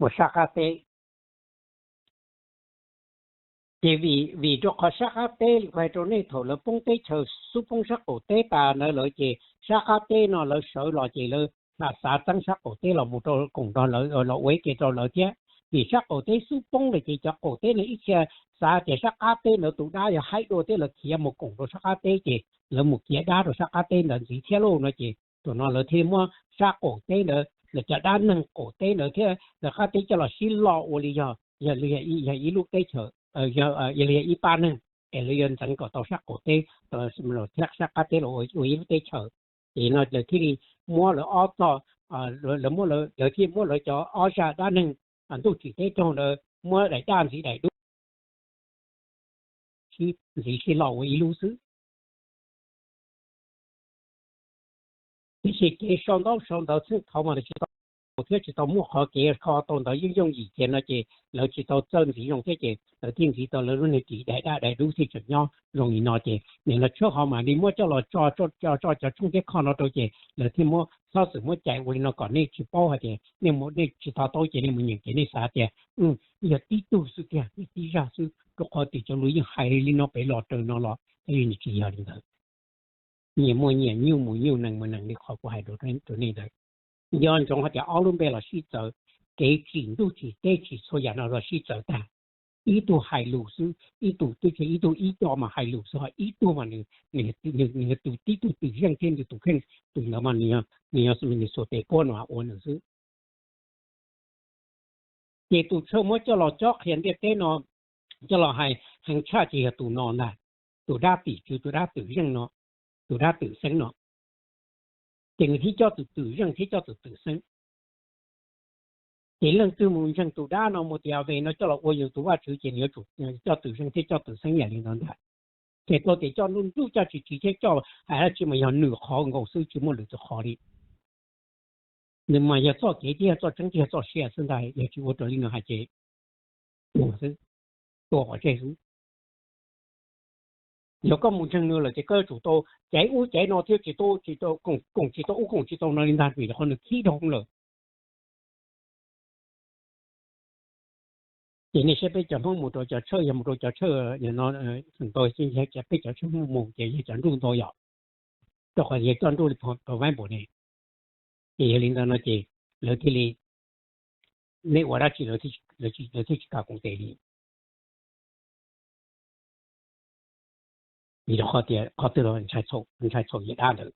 Ua sab qab teb. Ces vim, vim rau qhov sab qab teb li kuv hais rau nej thaum lawv poob teb chaws xub poob sab qaum teb tas ntawd lawm ces sab qab teb no lawv sawv los ces lawv xav xav txeeb sab qaum teb los mus rau koom nrog lawv, los ua ib ke rau lawv thiab. Vim sab qaum teb xub poob lawm ces cov qaum teb no ib txhia xav tias sab qab teb ntawd tus dab yog haib dua thiab lawv khiav mus koom rau sab qab teb ces lawv mus kiav dab rau sab qab teb ntawd ntxiv thiab lauj no ces Thaum no lawv thiaj muab sab qaum teb ntawd, lawv cov dab neeg qaum teb ntawd thiab lawv qab teb coj los sib loj ua li yog, yog ib lub teb chaws, yog ib pab neeg, es lawv yuav ntxeev kom tau sab qaum teb thiab sab qab teb los ua ib lub teb chaws. Ces no lawv thiaj li muab lawv ob txog, lawv thiaj muab lawv cov ob zaj dab neeg ntuj tsim teb raug ntawd muab daim daj ntxiv daim dub ntxiv sib loj ua ib lub xwb. Tiam sis kev sau ntaub sau ntawv txheej thaud mas tsis tau thiab tsis tau muaj qhov kev kho tau ntawv yooj yooj yim ces no ces lawv tsis tau txawj ntxiv zoo thiab ces lawv thiaj ntxiv tau lawv lub niag ris daim daj daim dub thiaj tseem nyob zoo li no ces nim no Tshawb Hov mam li muab coj los tso, tso cov tshooj thiab kho no rau ces lawv thiaj muab xov xwm muab cais ua li no kom nej tsis paub hais tias nej tsis to taub ces nej mus nyeem ces nej xav tias yog tib tug xwb tiag, yog tib zaj xwb, rau qhov tias cov lus yeej hais li no pem los raws no los, tab sis nws tsis yog li ntawd. Nyias muaj nyias, nyuj mus nyuj, nees mus nees li qhov kuv hais rau nej ntawd. Nco ntsoov hais tias ob lub npe los sib txawv, kev tsim ntuj tsim teb tsim txhua yam no los sib txawv tag. Ib tug hais lus xwb, ib tug twb tsis, ib tug ib co mas hais lus xwb, ho ib tug mas nws, nws tus tib tug twm zeej thiab nws tus kheej, tus ntawd mas nws yog nws xuas tes puab no ua nws xwb. Ces tus Tshawj muab coj los cob qhia ntiaj teb no, coj los hais heev tshaj ces yog tus no ntag, tus dab tim tswv, tus dab twm zeej no, tus dab twm xeeb no. Ces nws thiaj coj tus twm zeej thiab coj tus twm xeeb. Ces leej twg mus ntseeg tus dab no mus tias Yas Ves no coj los ua yus tus vaj tswv ces nws yuav tsum coj twm zeej thiab coj twm xeeb yam li no ntag. Ces tau tias coj nruj nruj coj tsis tsis thiab coj hais dab tsi mas yog nws qhov nkaus xwb, tsis muaj lwm tus qhov li. Nws mas yog txoj kev thiab yog txoj tseeb thiab yog txoj sia xwb ntag, yog tsis ua raws li nws hais ces tua xwb, tua pov tseg xwb. Yog koj mus ntseeg nws lawm ces koj yuav tsum tau caiv ub caiv no thiab tsis tau, koom tsis tau ub koom tsis tau no li ntag, vim rau qhov nws khib dhau lawm. Ces nej saib peb cov Hmoob mus rau cov Tshawj, yog mus rau cov Tshawj no, peb cov Tshawj Hmoob mus ces yog cov nruj ntau yom, rau qhov yog coj nruj li Phom Vaib Npaum ne. Ces yog li ntawd no ces lawv thiaj li, nej ua dab tsi lawv thiaj tsis kam koom tes li. Vim rau qhov tias qhov twg los ntshai txhaum yawg dab ntawd.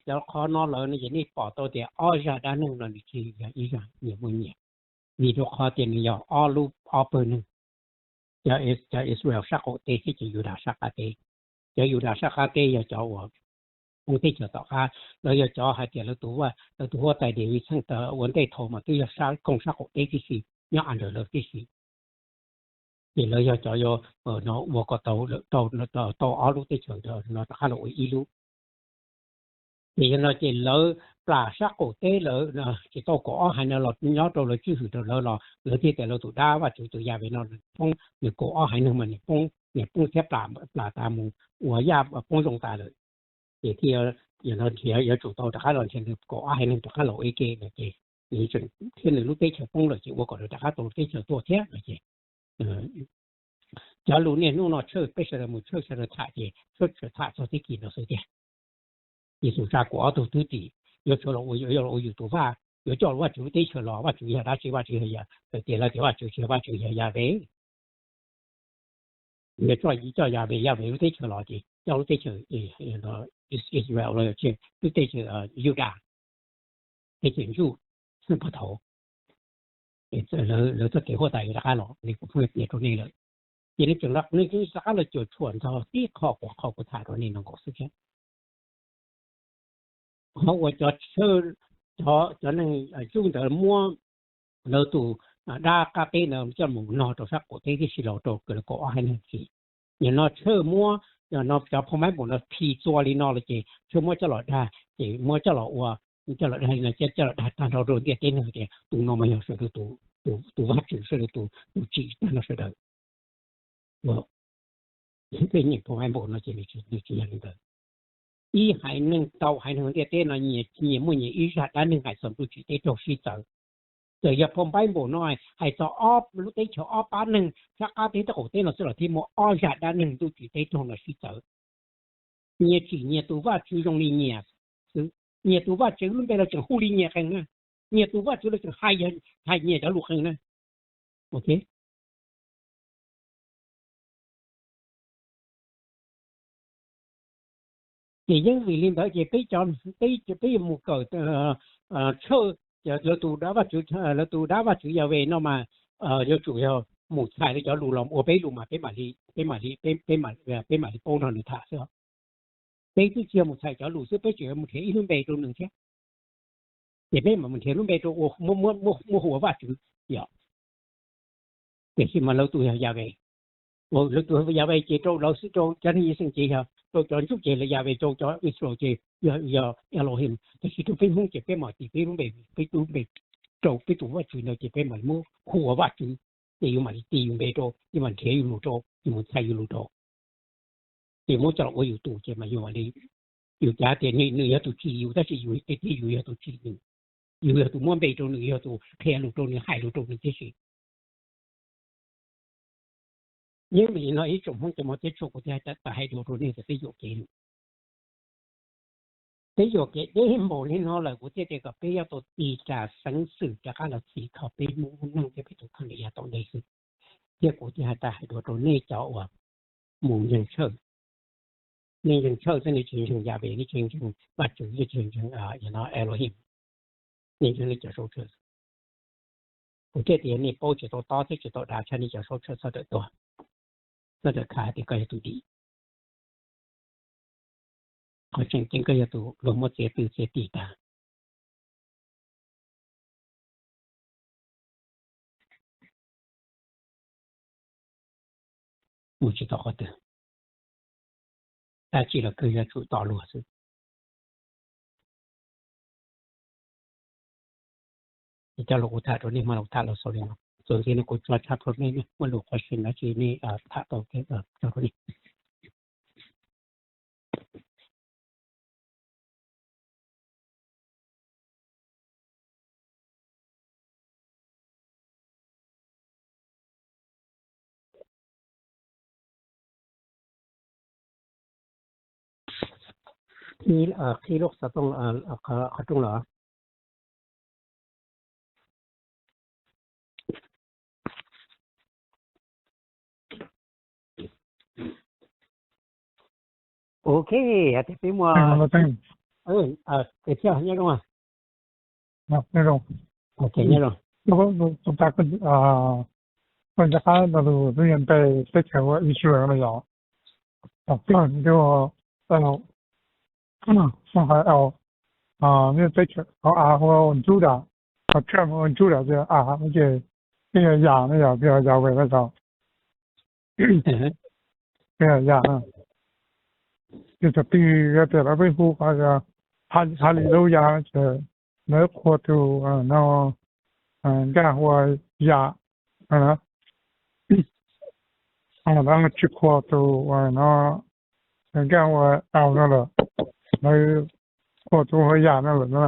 Cov qhov no lawm no ces nej pom tau tias ob zaj dab neeg no nws tsis yog ib zaj, nyias muaj nyias, vim rau qhov tias nws yog ob lub ob pawg neeg, cov Israel sab qaum teb thiab cov Yudas sab qab teb. Cov Yudas sab qab teb yog cov uas poob teb chaws tom qab, lawv yog cov hais tias lawv tus huab tais Daviv txheej ua ntej thaum mas twb yog sab kooj sab qaum teb tib si, nyob as ntawm lawv tib si. Ces lawv yog cov yuav ua kom tau, tau ob lub teb chaws no rov qab los ua ib lub. Ces yog no ces lawv plam sab qaum teb lawm, tsis tau kaum ob haiv no los nyob rau lawv tswj hwm rau lawv los lawv thiaj tias lawv tus dab Vaj Tswv tus Yas Ves no poob, nws kaum ob haiv neeg mas nws poob, nws poob thiab plam tas mus ua yaj poob zoo tas lawm. Ces thiaj yog no nrhiav yuav tsum tau rov qab los nrhiav nws kaum ob haiv neeg rov qab los ua ib ke no ces nws tseem thiab nws lub teb chaws poob lawm ces ua kom nws rov qab tau lub teb chaws tuaj thiab no ces cov lus niaj hnub no Tshawj peb sawv daws mus Tshawj sawv daws tham ces Tshawj tham txog tib kis no xwb tiag. Yexus tsa kaum ob tug thwj tim yuav tshuav los ua, yuav los ua yus tus vaj, yuav coj Vaj Tswv lub teb chaws los, Vaj Tswv yog dab tsi? Vaj Tswv yog, tias lawv tias Vaj Tswv tsis yog, Vaj Tswv yog Yas Ves. Yog coj, coj Yas Ves, Yas Ves lub teb chaws los ces coj lub teb chaws Israel los, lub teb chaws Yudas, teb chaws ntsuj xwb puag thaud. Lawv txoj kev huab tais rov qab los, nws kuj pheej piav rau nej lawm. Ces nws tseem, nws rov qab los cuam tshuam nrog tib qho kuv, qhov kuv tham rau nej no nkaus xwb thiab. Qhov uas cov, cov neeg Jew ntawd muab lawv tus dab qab teb ntawd coj mus nog rau sab qaum teb tib si los rau kaum ob haiv neeg tsis. Nim no Tshawj muab, no cov phau maiv npaum no khi txua li no los ces Tshawj muab coj los dag, ces muab coj los ua, coj los dag li no, coj los dag tag nrho rau ntiaj teb neeg tias tus no mas yog sawv daws tus Vaj Tswv, sawv daws tus tsim tag nrho sawv daws. Peb nyeem phau maiv npaum no ces nws tsis yog li ntawd. Ib haiv neeg tau haiv neeg ntiaj teb no nyias muaj nyias ib zaj dab neeg hais txog ntuj tsim teb raug sib txawv. Txawm yog phau maiv npaum no hais txog ob lub teb chaws ob pab neeg sab qab teb thiab qaum teb no xwb los thiaj muaj ob zaj dab neeg ntuj tsim teb raug no sib txawv. Nyias tsim nyias tus Vaj Tswv zoo li nyias xwb. Nyias tus Vaj Tswv lub npe los tseem hu li nyias qee na. Nyias tus Vaj Tswv los tseem hais, hais nyias cov lus qee na. Ok. Ces yeej vim li ntawd ces peb cov, peb, peb yuav mus kawm tshawj lawv tus dab Vajtswv, lawv tus dab Vajtswv Yahweh no mas yuav tsum yog mus txhais lawv cov lus los ua peb lus mas peb mam li, peb mam li, peb mam li paub nrog nws tham xwb. Peb twb tsis yog mus txhais cov lus xwb, peb tseem yuav mus nrhiav ib lub npe rau nws thiab. Ces peb mam mus nrhiav lub npe rau ua, muab hu ua Vajtswv, yog. Tiam sis mas lawv tus yog Yahweh, lawv tus Yahweh ces rau lawv xwb, rau cov neeg xeem ces yog rau cov ntsuj ces lawv Yahweh, rau cov Israel ces yog, yog Elohim, tiam sis rau peb Hmoob ces peb mam tis peb lub npe, peb tus npe rau peb tus Vajtswv ntawd ces peb mam li muab hu ua Vajtswv. Ces yus mam li tis yus npe rau, yus mam nrhiav yus lus rau, yus mus txhais yus lus rau, ces muab coj los ua yus tus, ces mas yus mam li, yus cav tias nws yog tus tsim yus tab sis yus tias yus yog tus tsim nws, yus yog tus muab npe rau nws, yog tus qhia lus rau nws, hais lus rau nws tib si. Yeej vim li no ib tsoom Hmoob cov muaj teb chaws, kuv thiaj tau hais dua rau nej tias peb yuam kev, peb yuam kev deb npaum li no lawm, kuv thiaj tias kom peb yuav tau tig ras xeeb xwm rov qab los txhim kho peb lub neej thiab peb tus kheej li yav tom ntej xwb. Thiab kuv thiaj hais tau hais dua rau nej cov uas mus ntseeg tshawj, nej ntseeg tshawj xwb, nej tsis ntseeg Yahweh, nej tsis ntseeg Vajtswv, nej tsis ntseeg Elohim, nej ntseeg nej cov saub tshawj. Kuv thiaj tias nej paub tsis tau tob thiab tsis tau dav tshaj nej cov saub tshawj txhob rawm tuag, txhob rawm khav tias koj yog tus dim. Qhov tseem ceeb koj yog tus luag muab txiav tw txiav tis tag. Mus tsis tau qhov twg, dab tsi los kawg yuav tsum tos luag xwb. Ces cov lus kuv tham rau nej hmo no kuv tham los xaus li no. Txuas ntxiv no kuv tso tshaj rau nej, muaj lus qhov tseeb dab tsi nej tham tau ces tso rau nej. Qhib lub xov tooj qhov rooj los. Ok, hais tias peb muaj, nyob zoo, nyob zoo. Koj rov qab rau tus npe teb chaws hu ua Israel no yog, tom kawg nws twb hu ua, hais, nws teb chaws qhov av hu ua Juda, qhov Trump hu ua Juda ces av no ces twb yog Yam no yog, twb yog Yahweh no yog, twb yog Yam no. Ces thaum twg yog tias lawv pheej hu qhov Hallelujah ces lawv qhuas tus no nkaj hu ua Yam no, lawv tsis qhuas tus no nkaj hu ua Au no lawm, lawv qhuas tus hu ua Yam no lawm no.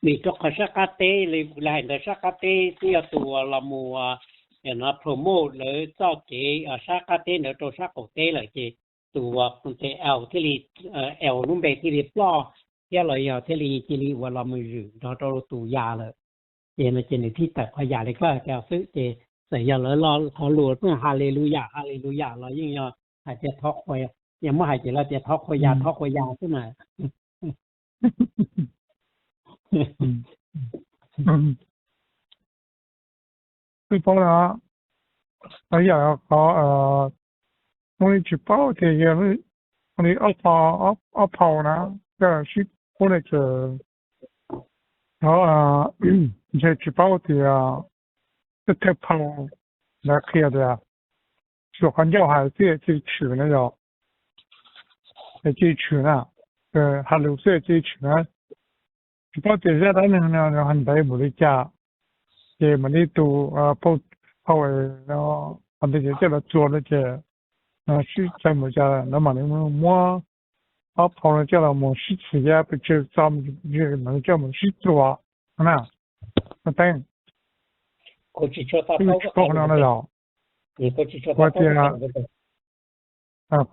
Vim rau qhov sab qab teb li kuv hais ntawd, sab qab teb twb yog tus uas los mus promote lawv txoj kev sab qab teb ntawd rau sab qaum teb lawm ces tus uas Au thiaj li, Au lub npe thiaj li ploj thiab los yog thiaj li cia li uas los mus zwm nrog rau tus Yam lawm. Ces no ces nws thiaj tawm qhov Yam li koj hais tias xwb ces txawm yog lawv lo qhov lus pheej Hallelujah Hallelujah los yeej yog hais tias thov qhuas, yog muab hais ces lawv tias thov qhuas Yam thov qhuas Yam xwb mas. Twb paub no, yam qhov, ua li tsis paub tias yog ua li ob phau na, sib qub ne ces, ntshe tsis paub tias tej thawj phau ntawd qhia tias tsuas qhov ncauj hais xwb cia li tshwm na yog, cia li tshwm na, hais lus xwb cia li tshwm na. Tsis paub tias zaj dab neeg no nws ntev npaum li cas, ces mam li tus phau, phau qhov ntawd ces coj los txuas no ces sib txawv npaum cas lawv mam li muab ob phau no coj los mus sib txuas, pes tsawg txog mam li coj mus sib txuas na. Teeb, kuv tsis paub no na yog, kuv tias,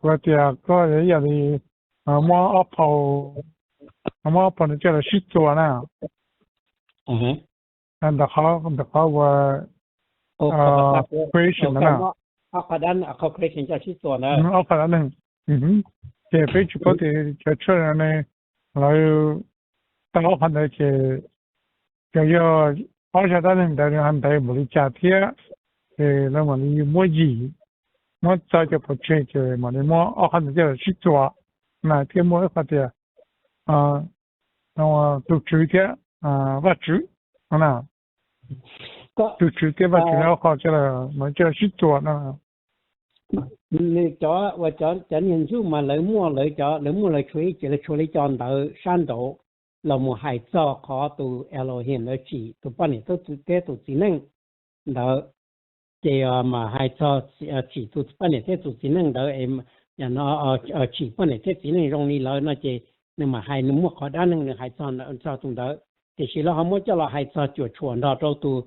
kuv tias koj yam li muab ob phau, muab ob phau no coj los sib txuas na. Ntawm qhov, ntawm qhov uas creation na, ob phau dab neeg, Ces peb tsis paub tias cov Church no ne, lawv tau ob qhov ntawd ces, ces yog ob zaj dab neeg ntawd nws ho ntev npaum li cas thiab, ces lawv mam li muab yim, muab txo cov pov tseg ces mam li muab ob qhov ntawd coj los sib txuas na, thiab muaj ib qhov tias tus Tswv thiab Vajtswv no na, tus Tswv thiab Vajtswv ob qho coj los sib txuas no. Nws cov uas cov niag ntsuj mas lawv muaj lawv cov, lawv muaj lawv tshuav ib ce, lawv tshuav li cov ntawv sab nraud los mus hais txog qhov tus Elohim lawv tsim tus poj niam thiab tus txiv neej ntawd. Ces mas hais txog tsim tus poj niam thiab tus txiv neej ntawd, tsim poj niam thiab txiv neej zoo li lawv no ces nws mam hais, nws muaj qhov dab neeg nws hais txog tus ntawd. Tiam sis lawv ho muab coj los hais txog cuam tshuam nrog rau tus,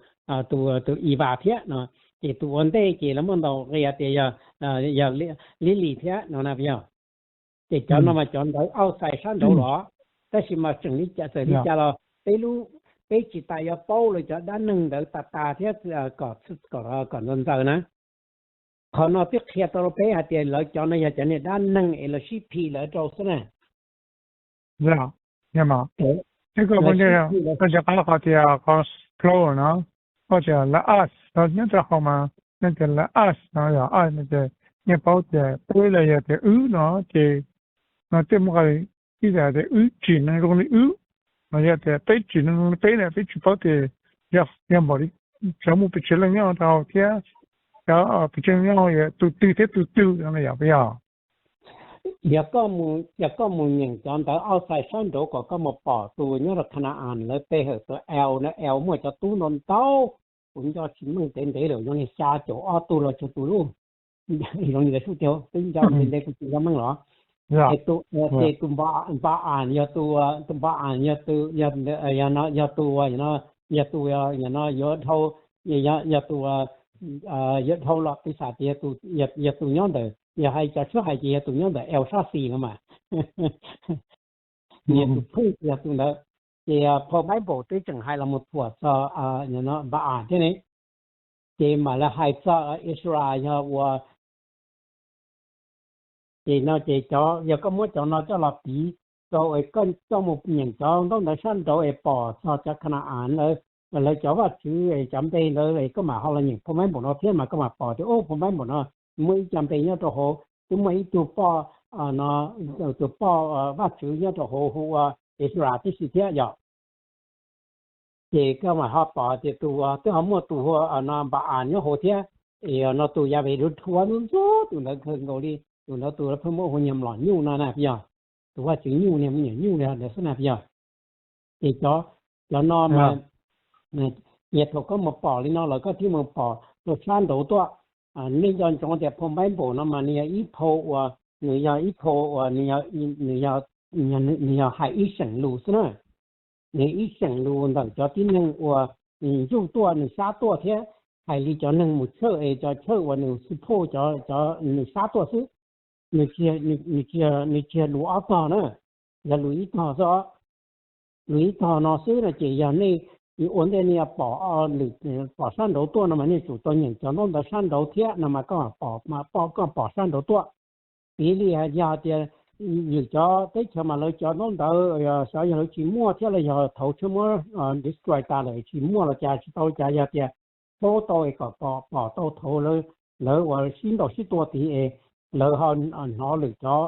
tus Ivas thiab no. Ces tus ua ntej ces lawv muaj ntau qhia tias yog Lily thiab no na yog. Ces cov no mas cov ntawv outside sab nraud los, tab sis mas tseem li cas txawm li cas los peb lub, peb tsis tas yuav paub lawv cov dab neeg ntawd tas tas thiab kom ntxaws ntxaws na. Qhov no twb qhia tau rau peb hais tias lawv cov no yog cov niag dab neeg es lawv sib phim lawv rau xwb na. Yog, yog mas, ib ko koj cov qab qhov tias qhov plural no, koj tias lawv us, nyob rau hauv mas nyob tias lawv us no yog us no ces yeej paub tias peb los yog tias wb no ces no tej muaj qhov ib tias tias wb tsim neeg zoo li wb, los yog tias peb tsim neeg zoo li peb na, peb tsis paub tias yog, yog npaum li cov muaj pes tsawg leej nyob rau hauv thiab cov pes tsawg nyob tus twg thiab tus twg no yog puas yog? Yog koj mus nyeem cov ntawv outside sab nraud kom koj mus pom tus nyob rau Canaan lawv pe hawm tus El na, El muaj cov tub ntau ntau, kuv nco tsis meej ntev ntev lawm, zoo li xya caum ob tug los tsawg tus lauj. Zoo li lawv sub tiag, twb nco ntev ntev kuv tsis nco meej los. Ces tus, ces tus Npa-am yog tus, tus Npa-am yog tus, yog tus, yog tus, yog tus no yuav dhau, yog tus, yuav dhau los peb xav tias yog tus nyob ntawm, yog hais cov tshuab hais ces yog tus nyob ntawm El sab xis no mas. Yog tus phooj yog tus ntawd. Ces phau Bible twb tseem hais los mus thuam txog Npa-am thiab ne. Ces mam li hais txog Israel yog ua Ces no ces cov, yog koj muab cov no coj los piv rau es koj coj mus nyeem cov ntaub ntawv sab nraud es pom txog cov Canaan ntawd, lawv cov vaj tswv es cov npe ntawd es koj mam ho los nyeem phau Bible no thiab mas koj mam pom tias ub phau Bible no muaj ib co npe nyob rau hauv, twb muaj ib tug poj, no, tus poj vaj tswv nyob rau hauv hu ua Ezra tib si thiab yom. Ces koj mam ho pom tias tus, twb ho muaj tus hu no Npa-am nyob hauv thiab. Es no tus Yahweh dhuav ntxub tus ntawd kawg nkaus li, tus ntawd tus pheej muab hu niag mlom nyuj no na yog, tus vaj tswv nyuj niag me nyuam nyuj li ntawd xwb na yog. Ces cov, cov no mas, ces thaum koj mus pom li no lawm koj thiaj mus pom rau sab nraud tuaj. Nej nco ntsoov tias phau Bible no mas nws yog ib phau uas, nws yog ib phau uas nws yog, nws yog hais ib seem lus xwb na. Nws ib seem lus ntawm cov tib neeg uas nws ntsuj tuaj nws sab tuaj thiab hais li cov neeg mus church es cov church uas nws support cov, cov nws sab tuaj xwb. Nws, nws tsis yog lus ob tog na, yog lus ib tog xwb. Lus ib tog no xwb no ces yog nej ua ntej nej pom, pom sab nraud tuaj no mas nej tsum tau nyeem cov ntaub ntawv sab nraud thiab no mas koj pom, koj pom sab nraud tuaj. Piv li yog tias lwm cov teb chaws mas lawv cov ntaub ntawv xyov yog lawv tsis muaj thiab los yog thaum tsheb muab destroy tas lawm tsis muaj los cas tsis tau cas yog tias paub tau es kom pom tau thaum lawv uas sib ntaus sib tua tid es lawv ho hnov lwm cov,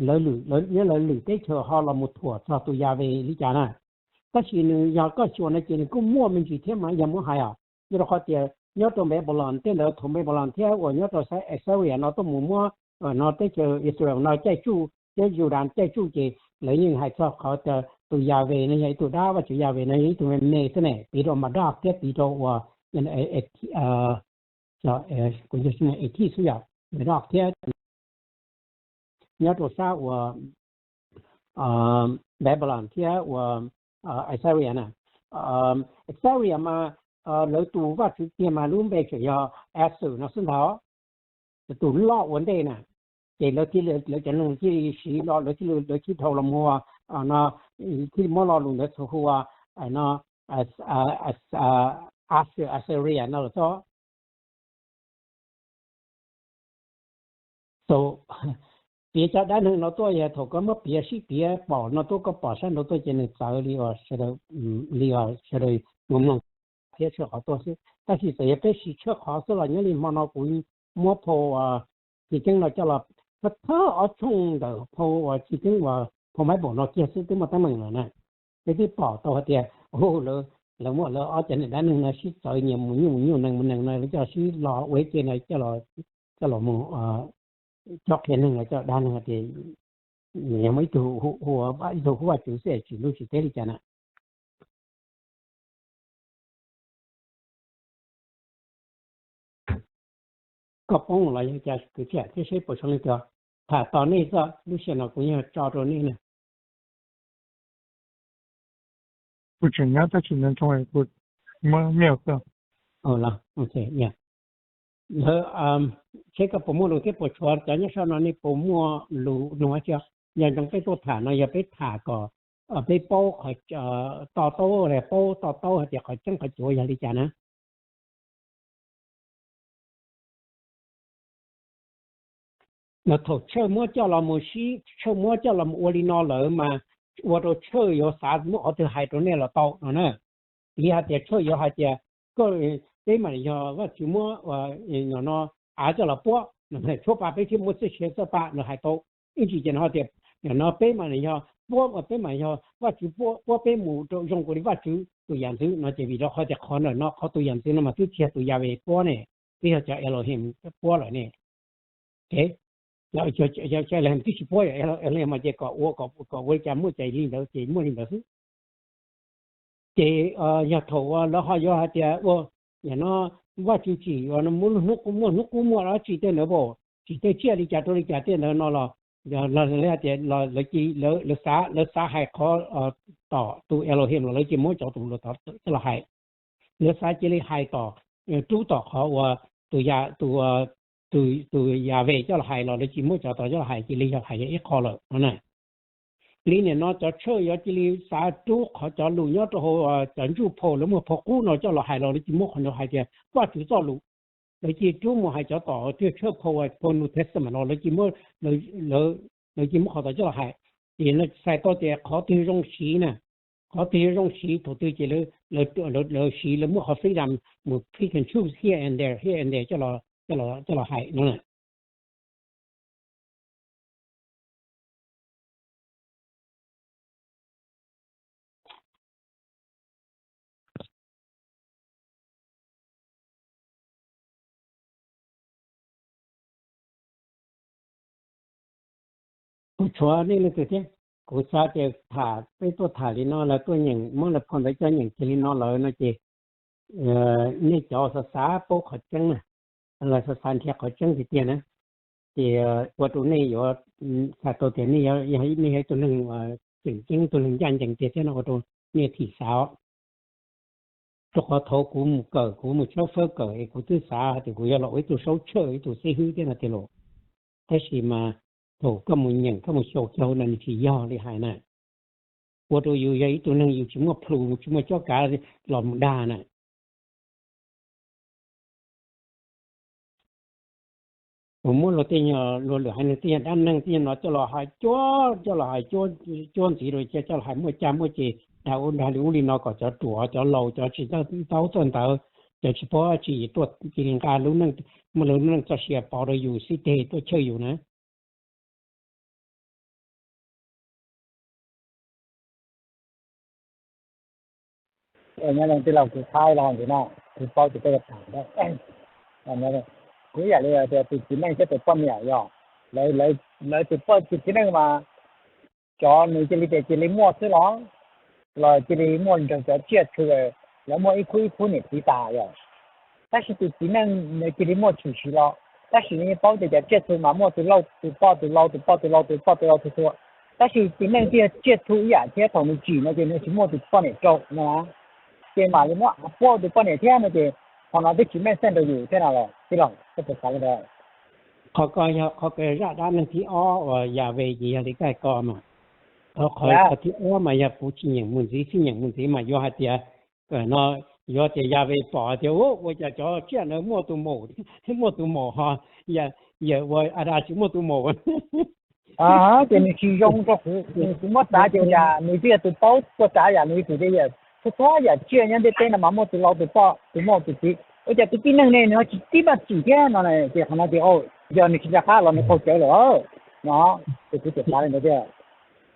lawv lwm, nyob lawv lwm teb chaws ho los mus thuam txog tus Yahweh li cas na. Tab sis nws yog koj xyuas no ces nws kuj muaj me ntsis thiab mas yog muab hais os, nyob rau qhov tias nyob rau Babylon tej ntawd thaum Babylon thiab uas nyob rau Assyria no tuaj mus muab no teb chaws Israel no caij tsuj thiab Judah caij tsuj ces lawv yeej hais txog qhov tias tus Yahweh no yog ib tug dab, Vajtswv Yahweh no yog ib tug me me xwb ne, piv rau Marduk thiab piv rau uas, kuv ntseeg Ethis xwb yom, Marduk thiab nyob rau sab uas Babylon thiab uas Assyria na. Assyria mas lawv tus vaj tswv tiag mas lub npe tseem yog Asur no xwb ntag, tus loj ua ntej na. Ces lawv thiaj, lawv cov neeg thiaj li siv lo, lawv thiaj, lawv thiaj dhau los mus no, thiaj li muab lo lus ntawd txhua hu ua no, Assyria no los xwb. So, piav cov dab neeg no tuaj, yog thaum koj muab piav sib piav pom no tuaj, koj pom sab nraud tuaj ces nws txawv li uas sawv daws, li uas sawv daws mus mloog thiab tshawb qhov tuaj xwb. Tab sis txawm yog peb sim tshawb qhov xwb los nyob li hmo no kuv muab phau Chiv Keeb no coj los thawj thawj ob tshooj ntawm phau uas Chiv Keeb uas phau Bible no kiag xwb twb muaj teeb meem lawm na. Peb twb pom tau hais tias, u, lawv muab lawv ob cov niag dab neeg no sib txawv nyias mus nyuj mus nyuj nees mus nees no lawv coj sib los ua ib ce no coj los mus cob qhia neeg los coj dab neeg hais tias yog muaj ib tug hu, ib tug hu Vajtswv xwb tsis hlub tsis teb li cas na. Koj poob los yog cas kwv tij thiab seb puas zoo li cas. Tham tos nej txoj lub sij hawm no kuv yog tso rau nej na. Kuv tseem nyob tab sis nco ntsoov kuv muab mute xwb. Lawv, seb koj puas muaj lus thiab puas tshuav cov nyob saum no nej puas muaj lus nug tsi. Yog ntsoov peb tuaj tham no yog peb tham kom peb paub qhov to taub, paub to taub hais tias qhov tseeb qhov cuav yog li cas na. Los thaum Tshawj muab coj los mus sib, Tshawj muab coj los mus ua li no lawm mas ua rau Tshawj yuav xav muab qhov twg hais rau nej los tau no na. Piv hais tias Tshawj yuav hais tias, koj, peb mas yog Vajtswv muab no av coj los puab, tshuab pa peb thiaj muaj txoj sia txawj pa no hais tau. Ib ntsis ces no tias, no peb mas yog puab, peb mas yog Vajtswv puab peb mus rau zoo li Vajtswv tus yam ntxwv no ces vim rau qhov tias qhov ntawm no qhov tus yam ntxwv no mas twb tsis yog tus Yahweh puab ne, twb yog cov Elohim puab lawm ne. Ces Elohim twb tsis puab, Elohim mas ces kom ua, kom ua li cas muaj ces li ntawd ces muaj li ntawd xwb. Ces yog thaum uas lawv ho yuav hais tias ua, yam no Vajtswv tsim muaj hnub qub muaj dab tsi tej ntawd, tsim tej tsiaj li cas rau li cas tej ntawd no los, los lawv hais tias lawv, lawv xav hais qhov tom tus Elohim los lawv cia muab cov tus coj los hais. Lawv xav cia li hais tom, rub tom qhov uas tus, tus Yahweh coj los hais los lawv cia muab cov tod coj los hais, cia li yog hais yog ib qho lawm no na. Li nim no cov Tshawj yuav cia li xav rub qhov cov lus nyob rau hauv cov ntsuj phau, lawv muag phau qub no coj los hais los lawv cia muab qhov no hais tias Vajtswv txoj lus. Lawv cia rub mus hais cov tom twg Tshawj phau, phau New Testament no lawv cia muab, lawv cia muab qhov tod coj los hais. Ces no txhais tau tias qhov twg zoo siv na, qhov twg zoo siv thaum twg ces lawv siv, lawv muab qhov freedom mus pick and choose here and there, here and there coj los hais no na. Kuv tshuav nej leej twg thiab, kuv xav tias tham, peb tuaj tham li no lawv tuaj nyeem, muab lawv phau ntawv coj nyeem kiag li no lawm no ces nej cov xav xav paub qhov tseeb na, los xav xav nrhiav qhov tseeb tiag tiag na, ces ua rau nej yuav xav tau tias nej yog ib tug neeg tseem ceeb, ib tug neeg ncaj ncees tiag thiab no ua rau nej thim xav os. Rau qhov thaud kuv mus kawm, kuv mus tshawb fawb kawm es kuv twb xav hais tias kuv yuav los ua ib tug saub tshawj, ib tug xib hwb thiab no tiag los. Tab sis mas thaum koj mus nyeem, koj mus xyuas kiag no nws tsis yog li hais na. Ua rau yus yog ib tug neeg yus tsis muaj plhu, tsis muaj cob kav los mus dag na. Kuv muab luag tej nyuag, luag lwm haiv neeg tej nyuag dab neeg tej nyuag no coj los hais cuab, coj los hais cuab ntxiv rau, coj los hais muaj caj muaj ces dag ub dag li ub li no kom cov ruam, cov laus, cov tsis txawj ntaub txawj ntawv, cov tsis paub tsi tuaj cia li nqa lub neej, muaj lub neej txoj sia pov rau yus xib teg tuaj tshawj yus na. Nyob zoo tij laug, kuv thaij los ntawm no, kuv paub tias koj yuav tham ntawd. Kuv ib yam li tias tus txiv neej thiab tus poj niam yog, lawv tus poj, tus txiv neej mas cov nws cia li tias cia li muaj xwb los, los cia li muaj nrog cov tsiaj txhu, lawv muaj ib khub ib khub niam txiv tas yog. Tab sis tus txiv neej nws cia li muaj tshwm sim los, tab sis nws yeej paub tias cov tsiaj txhu mas muaj tus lauj tus poj, tus lau tus poj, tus lau tus poj, tus lau tus txhu. Tab sis txiv neej thiaj tsiaj txhu ib yam thiab, thaum nws tsim no ces nws tsis muaj tus poj niam rau no, ces mam li muab puab tus poj niam thiab no ces qhov no twb tsis meej sense rau yus thiab no los tij laug, koj puas xav li ntawd? Qhov ko yog qhov zaj dab neeg thib ob uas Yahweh ces yog li koj hais ko mas. Qhov, qhov thib ob mas yog kuv tsis nyeem mus ntxiv, tsis nyeem mus ntxiv mas yuav hais tias, no, yuav tias Yahweh pom tias ua cas cov tsiaj ntawd muaj tus maum, muaj tus maum ho, yawm ua Adas tsis muaj tus maum. Ces nws tsis zoo rau kuv, kuv muab xav ces yam nws twb yog tus paub txog tsav yam nws tsis tias yam txhua txhua yam tsiaj nyob ntiaj teb no mas muaj tus laus tus poj tus muaj tus txiv, ua cas tus tib neeg nws ho tsis tib paj tsim thiab no. Ces qhov no ces yog nws tsis nco qab los nws qaug cawv lawm no, ces kuv tseem xav li ntawd thiab.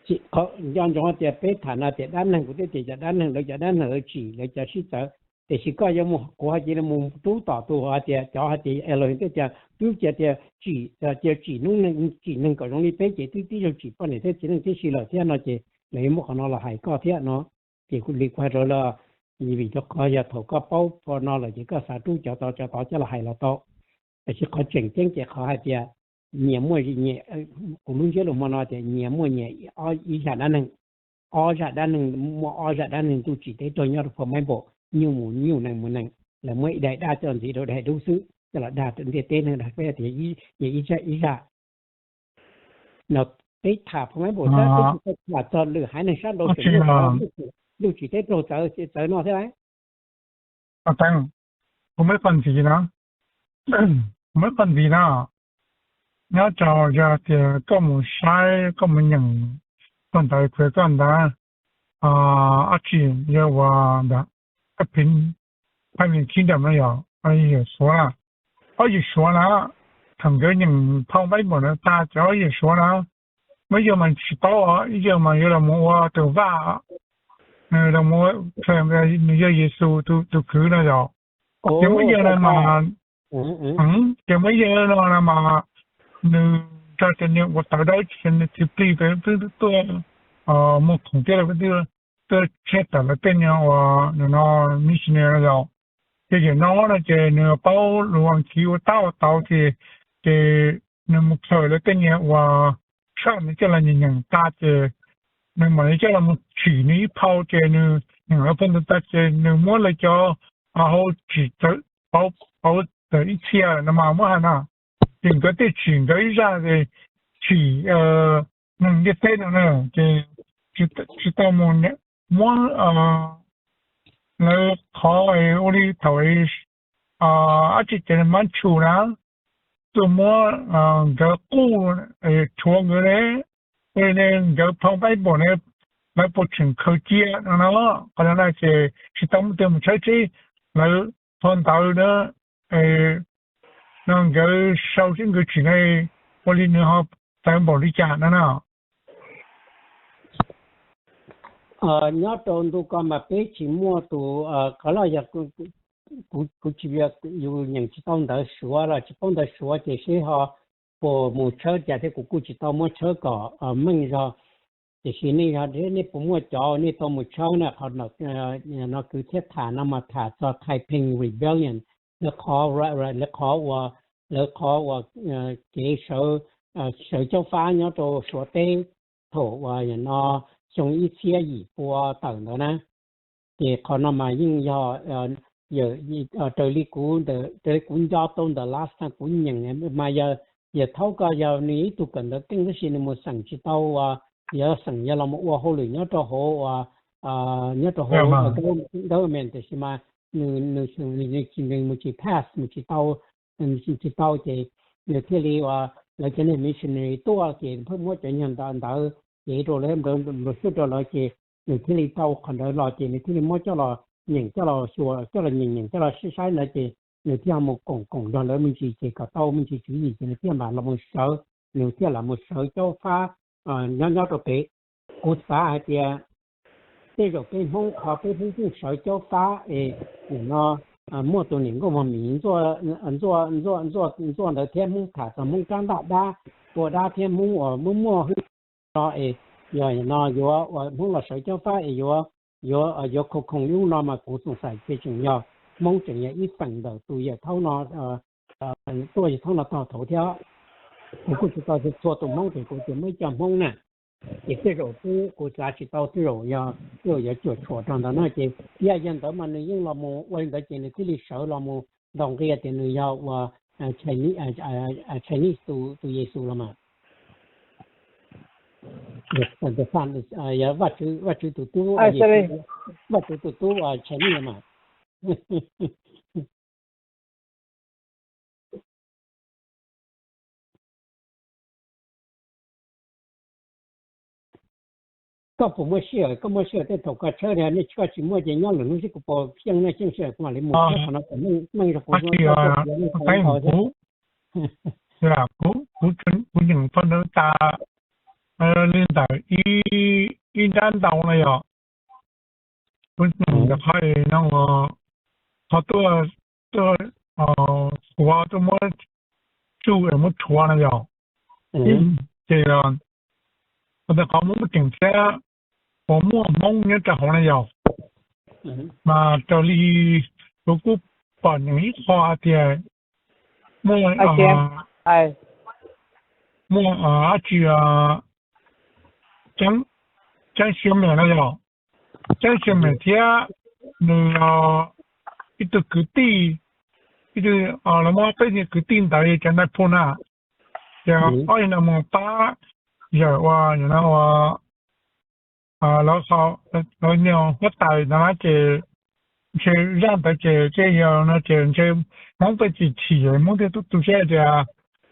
Nco ntsoov tias peb tham no tias dab neeg, kuv twb tias cov dab neeg lawv cov dab neeg lawv tsim lawv cov sib txawv, tiam sis koj yuav mus kuv ho cia li mus rub tom tus hais tias cov hais tias Elohim twb tias twb cia tias tsim, cia tsim hnub neeg tsim neeg kom zoo li peb ces twb tib zoo tsim poj niam thiab txiv neej tib si lawm thiab no ces lawv yuav muab qhov no los hais koj thiab no. Ces kuv li kuv hais rau lawv, vim rau qhov yog thaum koj paub qhov no lawm ces koj xav rub cov tod cov tod coj los hais los tau. Tiam sis qhov tseem ceeb ces qhov hais tias nyias muaj, kuv lub ntsiab lus hmo no tias nyias muaj nyias ib zaj dab neeg, ob zaj dab neeg, muaj ob zaj dab neeg ntuj tsim teb raug nyob rau phau Bible, nyuj mus nyuj, nees mus nees, lawv muab ib daim dab coj ntxiv rau daim dub xwb coj los dag rau ntiaj teb neeg dag peb tias nyias ib zaj ib zaj. No peb tham phau Bible xwb, peb tsis tau tham txog lwm haiv neeg sab nraud tseem muaj ntuj tsim teb raug txawv txawv no thiab lauj. Kuv muaj ib qho ntxiv no, kuv muaj ib qho ntxiv no, nyob rau yog tias koj mus saib koj mus nyeem txog ntawd txawv txog ntawd, ab tsi, yog uas ntawd, ab phi, phaj me khib nram no yog ob yawg Suav na, ob yawg Suav na, thaum nkawd nyeem phau Bible no tag ces ob yawg Suav na, muaj ib yawg mas tsis paub os, ib yawg mas yuav los mus ua tus vaj, nws los mus, nws yog Yexus tus kwv no yog, ces muaj ib yawg no mas, ces muaj ib yawg no no mas nws nrog cov niag ua tawv dawb ces nws txiv plig peb twb tuaj mus khoom thiab, peb twb tuaj tshiab tawm lawv tej niag uas no missionary no yog. Ces yawm no no ces nws paub lus Askiv ua tab ua tau ces, ces nws mus khaws lawv tej niag uas tshaj nws coj los nyeem nyeem tag ces nws mam li coj los mus tsim nws ib phau ces nws nyeem lawv phau ntawd tag ces nws muab lawv cov hau tsim pauv tawm ib txhia no mas muab hais no, ces nkawd tej tsim nkawd ib zaj ces tsim neeg ntiaj teb no na, ces tsis tau mus muab lawv qhov ua li thaum ab tsi ces mab tshus na, tuaj muab nkawd quj, tshuav nkawd ne, ua li ne nkawd phau Bible ne, lawv puas tseem khaws cia no no, qhov no na ces tsis tau muaj tus mus tshawb tseb lawv phau ntawd na, no nkawd sau seb nkawd tsim ne, ua li nws ho txawv npaum li cas no na. Nyob rau ntu ko mas peb tsis muaj tus, qhov loj yog kuv tsis, yus nyeem tsis tau ntawv Suav los tsis paub ntawv Suav ces seb ho puas mus tshawb cas thiab kuv kuj tsis tau muab tshawb kom meej zog. Tiam sis nej yog nej puas muaj cov nej tau mus tshawb na, qhov no kwv thiab tham no mas tham txog Taiping Rebellion, lawv qhov, lawv qhov uas, lawv qhov uas kev sawv caub fab nyob rau Suav teb thaum uas no xyoo ib txhiab yim pua tawm ntawd na. Ces qhov no mas yeej yog, raws li kuv, raws li kuv nco tau ntawm last time kuv nyeem mas yog, yawg thaub ko yog nws ib tug kawm ntawv keej tab sis nws mus xeem tsis tau, yog xeem yog los mus ua hauj lwm nyob rau hauv, nyob rau hauv government tiam sis mas nws, nws mus tsis pass, mus tsis tau, tsis tau ces nws thiaj li uas lawv cov niag missionary tuaj ces pheej muab cov nyuag ntawv ntawd ces rau lawv, nplawm xub rau lawv ces nws thiaj li tau qhov ntawd los ces nws thiaj li muab coj los nyeem, coj los xyuas, coj los nyeem nyeem, coj los saib saib ntawd ces nws thiaj mus koom koom nrog lawv me ntsis ces kom tau me ntsis tswv yim ces nws thiaj mam los mus sawv, nws thiaj los mus sawv caub fab nyob nyob rau pem. Kuv xav hais tias tej zaum peb Hmoob qhov peb Hmoob yeej sawv caub fab es nim no muaj tus niam nkauj mog miv ntxuaj ntxuaj ntxuaj ntxuaj ntxuaj ntawd thiab Hmoob tham txog Hmoob rab ntaj dab, tua dab thiab Hmoob uas muaj muaj hwj no es yog no yuav uas Hmoob los sawv caub fab es yuav, yuav, yuav khoom khoom li ub no mas kuv xoom xais ces tseem yog Hmoob tseem yog ib feem ntawm tus yawm thaub no, tuaj yawm thaub no tog thaud thiab. Kuv kuj tsis tau txhua tus Hmoob ces kuv tias muaj ib co Hmoob na. Ces tej zaum kuv xav tsis tau tej zaum yog, tej zaum yuav cuam tshuam rau ntawd no ces yog, yog ntawd mas nws yeej los mus ua li ntawd ces nws thiaj li sawv los mus ntaus nqi tias nws yog uas Chinese, tus Yexus los mas. Yog Vajtswv, Vajtswv tus tub, Vajtswv tus tub Chinese los mas. Koj puas muaj sij hawm? Koj muaj sij hawm tej thaum koj tshawb li nej, koj tsis muaj ces nyob lwm hnub xwb kuv puas xyeej nej xyeej sij hawm kuv mam li mus tshawb qhov no kom meej rau kuv thiab koj tuaj piav nej tau ntau thiab. Kuv nyeem phau ntawv tas li ntawm ib nrab ntau no yog, kuv nyeem ntawm qhov no, qhov tuaj, tuaj, tuaj muab tsuj muab rhuav no yog, ces qhov ntawd qhov muab muab tseem thiab uas muaj Hmoob nyob rau hauv no yog, mas raws li kuv kuj pom nyeem ib qho hais tias muaj, muaj dab tsi, Tseeb Xiaum Mem no yog, Tseeb Xiaum Mem thiab nws ib tug kwv tij, ib tug, lawv muab peb kwv tij ntawd cov nais phoo na, ces ob yawg no mus pab yawm ua, ua lawv, lawv niag huab tais ntawd na ces ntshe zaj ntawd ces tej yawg no ces ntshe Hmoob peb tsis chim, Hmoob thiaj tu siab tias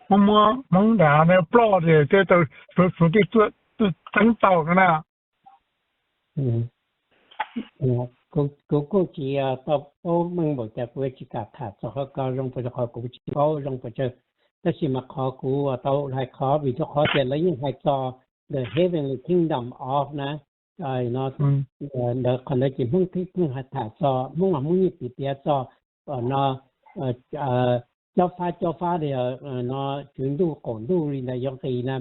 muab muab Hmoob nram no ploj ces thiaj tau suav suav tej tuaj txeeb tau no na. Kuv kuj tsis tau paub meej npaum cas, kuv tsis kam tham txog qhov ko zoo puas tsaug, qhov kuv tsis paub zoo puas tsaug. Tab sis mas qhov kuv tau hais qhov vim rau qhov tias lawv yeej hais txog the heavenly kingdom of na, ntawd qhov ntawd ces Hmoob pheej tham txog, Hmoob mas Hmoob yeej piav piav txog no, cob fab cob fab li no, tswv ntuj qaum ntuj li ntawd yuav nqis na,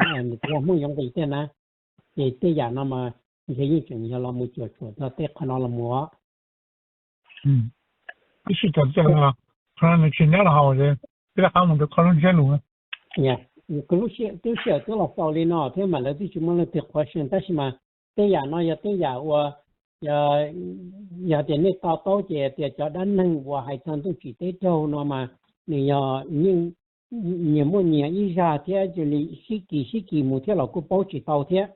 Hmoob yuav nqis thiab na. Ces tej yam no mas ntshe yeej tseem yog los mus cuam tshuam txog tej qhov no los mus. Ib sij tsis nyob los hauv, ib rab qab mus rau koj lub ntsiab lus. Kuv lub sij hawm twb los xaus li no thiab mas lawv twb tsis muaj leej twg qhuav xyeej, tab sis mas tej yam no yog tej yam uas yog tias nej to taub ces tias cov dab neeg uas hais txog ntuj tsim teb raug no mas nws yog yeej nyias muaj nyias ib zaj thiab, cia li sib kis sib kis mus thiab los kuj paub tsis tau thiab.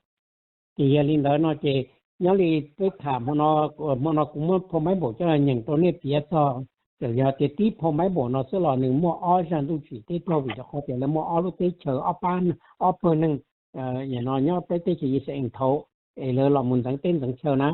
Ces yog li ntawd no ces nyob li peb tham hmo no, hmo no kuv muab phau Npaiv Npaum coj los nyeem rau nej piav txog, txawm yog tias tib phau Npaiv Npaum no xwb los nws muaj ob zaj ntuj tsim teb raug vim rau qhov tias lawv muaj ob lub teb chaws, ob pab, ob pawg neeg no nyob peb teb chaws Yixalayees thaum es lawv los mus ntxeev teb ntxeev chaw na.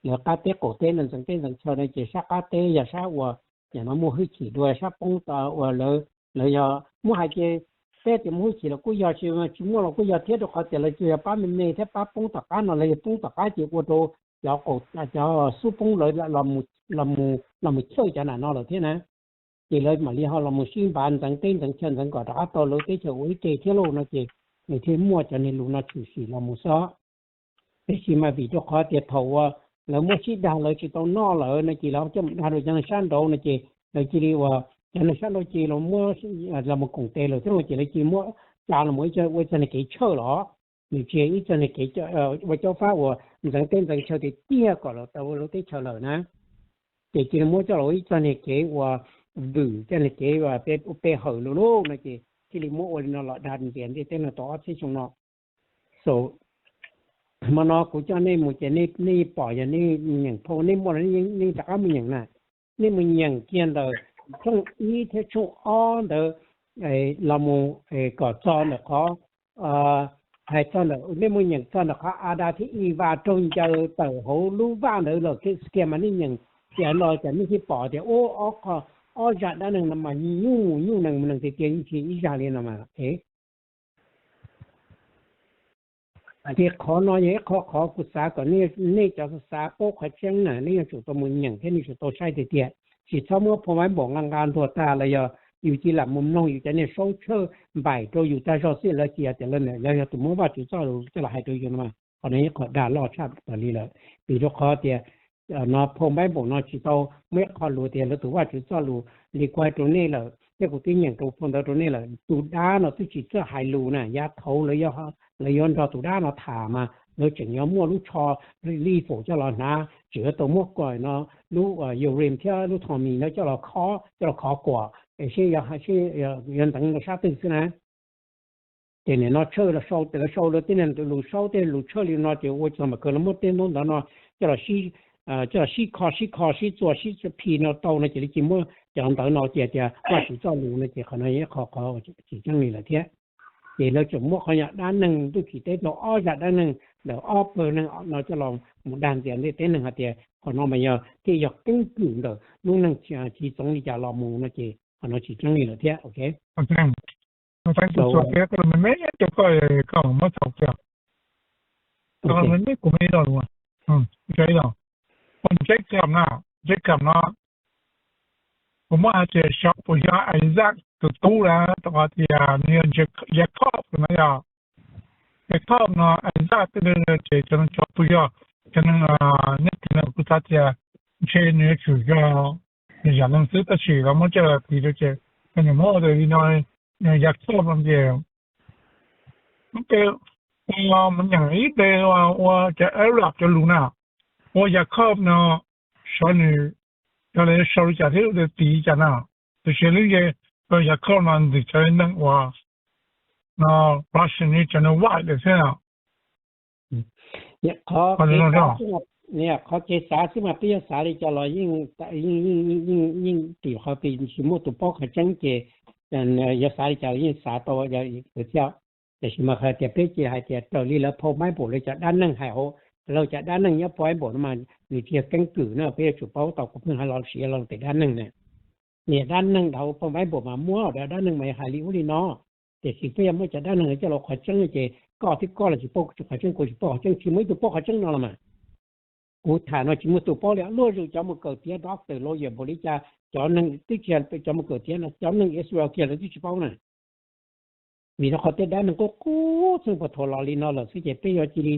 Lawv qab teb qaum teb no ntxeev teb ntxeev chaw no ces sab qab teb yog sab uas yam no muaj hwj chim dua, sab poob uas lawv, lawv yog muab hais tias peb tias muaj hwj chim los kuj yog, tsis muaj los kuj yog thiab, rau qhov tias lawv tsuas yog pab me me thiab pab poob tom qab no, lawv yog poob tom qab ces ua rau cov, cov xub poob lawv los mus chawj cov nam no lawm thiab na. Ces lawv mam li ho los mus sib npav ntxeev teb ntxeev chaw ntxeev kom rov qab tau lawv teb chaws ua ib ke thiab lauj no ces nws thiaj muaj cov niag lus no tshwm sim los mus xwb. Tab sis mas vim rau qhov tias thaum uas lawv muab sib dag lawv tsis tau noj lawm no ces lawv coj mus dag rau cov neeg sab nraud no ces lawv cia li uas cov neeg sab nraud ces los muab los mus koom tes lawm thiab no ces lawv cia li muab tsa los mus ua ib txoj niag kev tshawj los, nws tsis yog ib txoj niag kev ua cob fab uas ntxeev teb ntxeev chaw tiag tiag kom los tau lawv teb chaws lawm na. Ces cia li muab coj los ua ib txoj niag kev uas vwm, txoj niag kev uas pe hawm lus lub no ces thiaj li muab ua li no los dag ntiav ntiaj teb no tau ob txhiab xyoo no. So hmo no kuv coj nej mus ces nej pom yog nej nyeem phau, nej muaj los nej rov qab mus nyeem na. Nej mus nyeem kiag ntawm tshooj ib thiab tshooj ob ntawd los mus kom txog ntawm qhov hais txog ntawm, nej mus nyeem txog ntawm qhov Adas thiab Ivas raug ncaws tawm hauv lub vaj ntawd lawm kiag mas nej nyeem tias no ces nej thiaj pom tias ua ob qho, ob zaj dab neeg no mas nyuj nyuj nees nees tiag tiag, yeej tsis yog ib zaj li no mas. Ces qhov no yog ib qho qhov kuv xav kom nej cov xav paub qhov tseeb na, nej yuav tsum tau mus nyeem thiab nej tsum tau saib tiag tiag. Tsis txhob muab phau Npaiv Npaum nqa nqa ntuag tag los yog yus cia li lam mus mloog yus cov niag saub tshawj npaim rau yus tag zog xwb, lawv tsis yog tias lawv yog tus muab Vajtswv txoj lus coj los hais rau yus no mas qhov no ib qho dag loj tshaj plaws li lawm. Vim rau qhov tias no phau Npaiv Npaum no tsis tau muaj ib qho lus tias lawv tus Vajtswv txoj lus li kuv hais rau nej lawm thiab kuv twb nyeem rau phau ntawv rau nej lawm. Tus dab no twb tsis txawj hais lus na, yav thaud lawv yuav nrog tus dab no tham mas lawv tseem yuav muaj lub tsho li faus coj los hnav, tseem yuav tau muab ko no lub Urim thiab lub Thummim no coj los khob, coj los khov kuam es seb yuav ntxeev rau sab twg xwb na. Ces nim no tshawj los sau, lawv sau lawv tej lus saub tej lus tshawj li no ces ua txog mas kawg lawv muab tej ntaub ntawv no coj los sib, coj los sib kho sib kho sib txua sib phi no tau no ces lawv cia li muab cov ntawv no cia tias Vajtswv txoj lus no ces qhov no yog ib qho qhov tsis tseeb li lawm thiab. Ces lawv tseem muab qhov yog dab neeg ntuj tsim teb tau ob zaj dab neeg ntawm ob pawg neeg no coj los mus dag ntxias ntej teb neeg hais tias qhov no mas yog thiaj yog keeb kwm ntawm lub neej chiv txoov li cas los mus no ces qhov no tsis tseeb li lawm thiab, ok. Tau me me cov koj, koj muab txhaum kiag. Tau me me kuv me li los lus, ua Jacob na, Jacob no, kuv muab hais tias xyov puas yog Isaac tus tub na, rau qhov tias nws yog Jacob no yog, Jacob no Isaac tej ces cov neeg tso puas yog cov neeg, nej tis no kuv xav tias ntshe nws yuav tsum yog nws yam neeg xwb tab sis los muab coj los tis rau ces nws muab ua li no, Jacob no ces mus nyeem ib pliag ua cov Arab cov lus na, ua Jacob no, xyov nws, xyov lawv sau li cas thiab lawv tis li cas na, tiam sis lub npe Jacob no ntxim cov neeg uas no, Russian cov neeg white lawm thiab. Qhov kev xav xwb mas peb yog xav li cas los yeej tim qhov tsis muaj tus paub qhov tseeb ces yog xav li cas los yeej xav tau thiab. Tiam sis mas hais tias peb ces hais tias raws li lawv phau Bible lawv cov dab neeg hais hauv, lawv cov dab neeg nyob phau Bible no mas nws tsis yog keeb kwm na, peb yuav tsum paub tau kuv pheej hais los siv los tim dab neeg na. Niam dab neeg dhau phau Bible mas muab dab neeg mas yog hais li ub li no, tiam sis peb yog muab cov dab neeg coj los qhov tseeb ces koj thiab koj los tsis paub qhov tseeb, kuv tsis paub qhov tseeb, tsis muaj ib tug paub qhov tseeb no los mas. Kuv tham no tsis muaj tus paub li, luag zus cov mus kawm tiav doctor, lawyer, npaum li cas, cov neeg twb tsis, cov mus kawm tiav no cov neeg Israel kiag lawv twb tsis paub na. Vim rau qhov tej dab neeg qub qub txheej puag thaum los li no lawm xwb ces peb yuav cia li,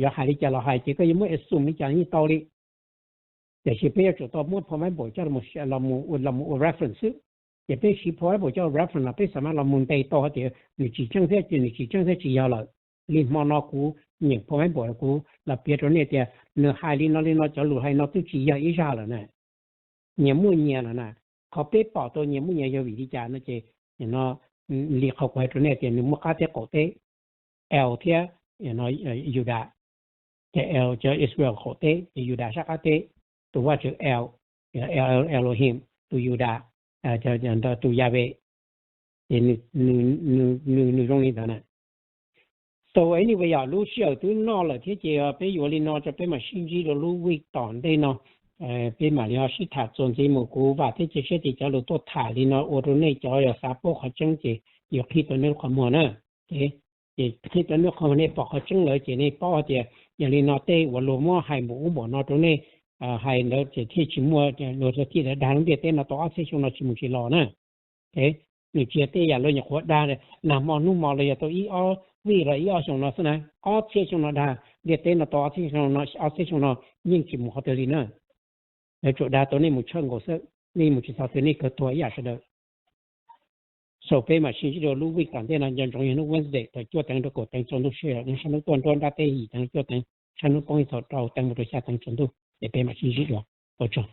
yuav hais li cas los hais ces koj yuav muab assume li cas yeej tau li. Tiam sis peb yuav tsum tau muab phau Bible coj los mus ua reference xwb. Ces peb siv phau Bible coj ua reference no peb xav mas los mus ntes tau hais tias nws tsis tseeb thiab ces nws tsis tseeb thiab tsis yog lawm. Li hmo no kuv nyeem phau Bible kuv los piav rau nej tias nws hais li no li no, cov lus hais no twb tsis yog ib zaj lawm na. Nyias muaj nyias lawm na. Qhov peb pom tau nyias muaj nyias yog vim li cas no ces no, li qhov kuv hais rau nej tias nws muaj qab teb qaum teb, El thiab Yudas. Ces El cov Israel qaum teb, ces Yudas sab qab teb. Tus vaj tswv El, Elohim, tus Yudas, tus Yahweh, ces nws zoo li ntawd na. So anyway, yog lub sij hawm twb noj lawm thiab ces peb yuav li no tso, peb mam sib ntsib rau lub week tom ntej no. Peb mam li ho sib tham txuas ntxiv mus. Kuv vam thiab cia siab tias cov lus tuaj tham li no ua rau nej cov yog xav paub qhov tseeb ces yuav qhib tau nej lub qhov muag na. Ces qhib tau nej qhov muag, nej pom qhov tseeb lawm ces nej paub hais tias yog li no tej uas luag muab hais npaum ub npaum no rau nej, hais ntawd ces thiaj tsis muaj luag thiaj dag lub ntiaj teb no tau ob txhiab xyoo no tsis mus tsis los na. Nws tsis yog tej yam luag nyuam qhuav dag nag hmo hnub hmo los yog tau ib ob vij los ib ob xyoo no xwb na. Ob txhiab xyoo no dag ntiaj teb no tau ob txhiab xyoo no, ob txhiab xyoo no yeej tsis mus qhov twg li na. Lawv tsuas dag tau nej mus tshawj nkaus xwb, nej mus tsis txog twg nej kawg tuag ib yam sawv daws. So peb mam sib ntsib dua lub week tom ntej no, nco ntsoov yog hnub Wednesday thaum cuaj teev rau kaum teev tsaus ntuj, sij hawm sab hnub tuaj nruab nrab teb yim teev cuaj teev, sab hnub poob thaum rau teev mus rau xya teev tsaus ntuj ces peb mam sib ntsib dua. Ua tsaug.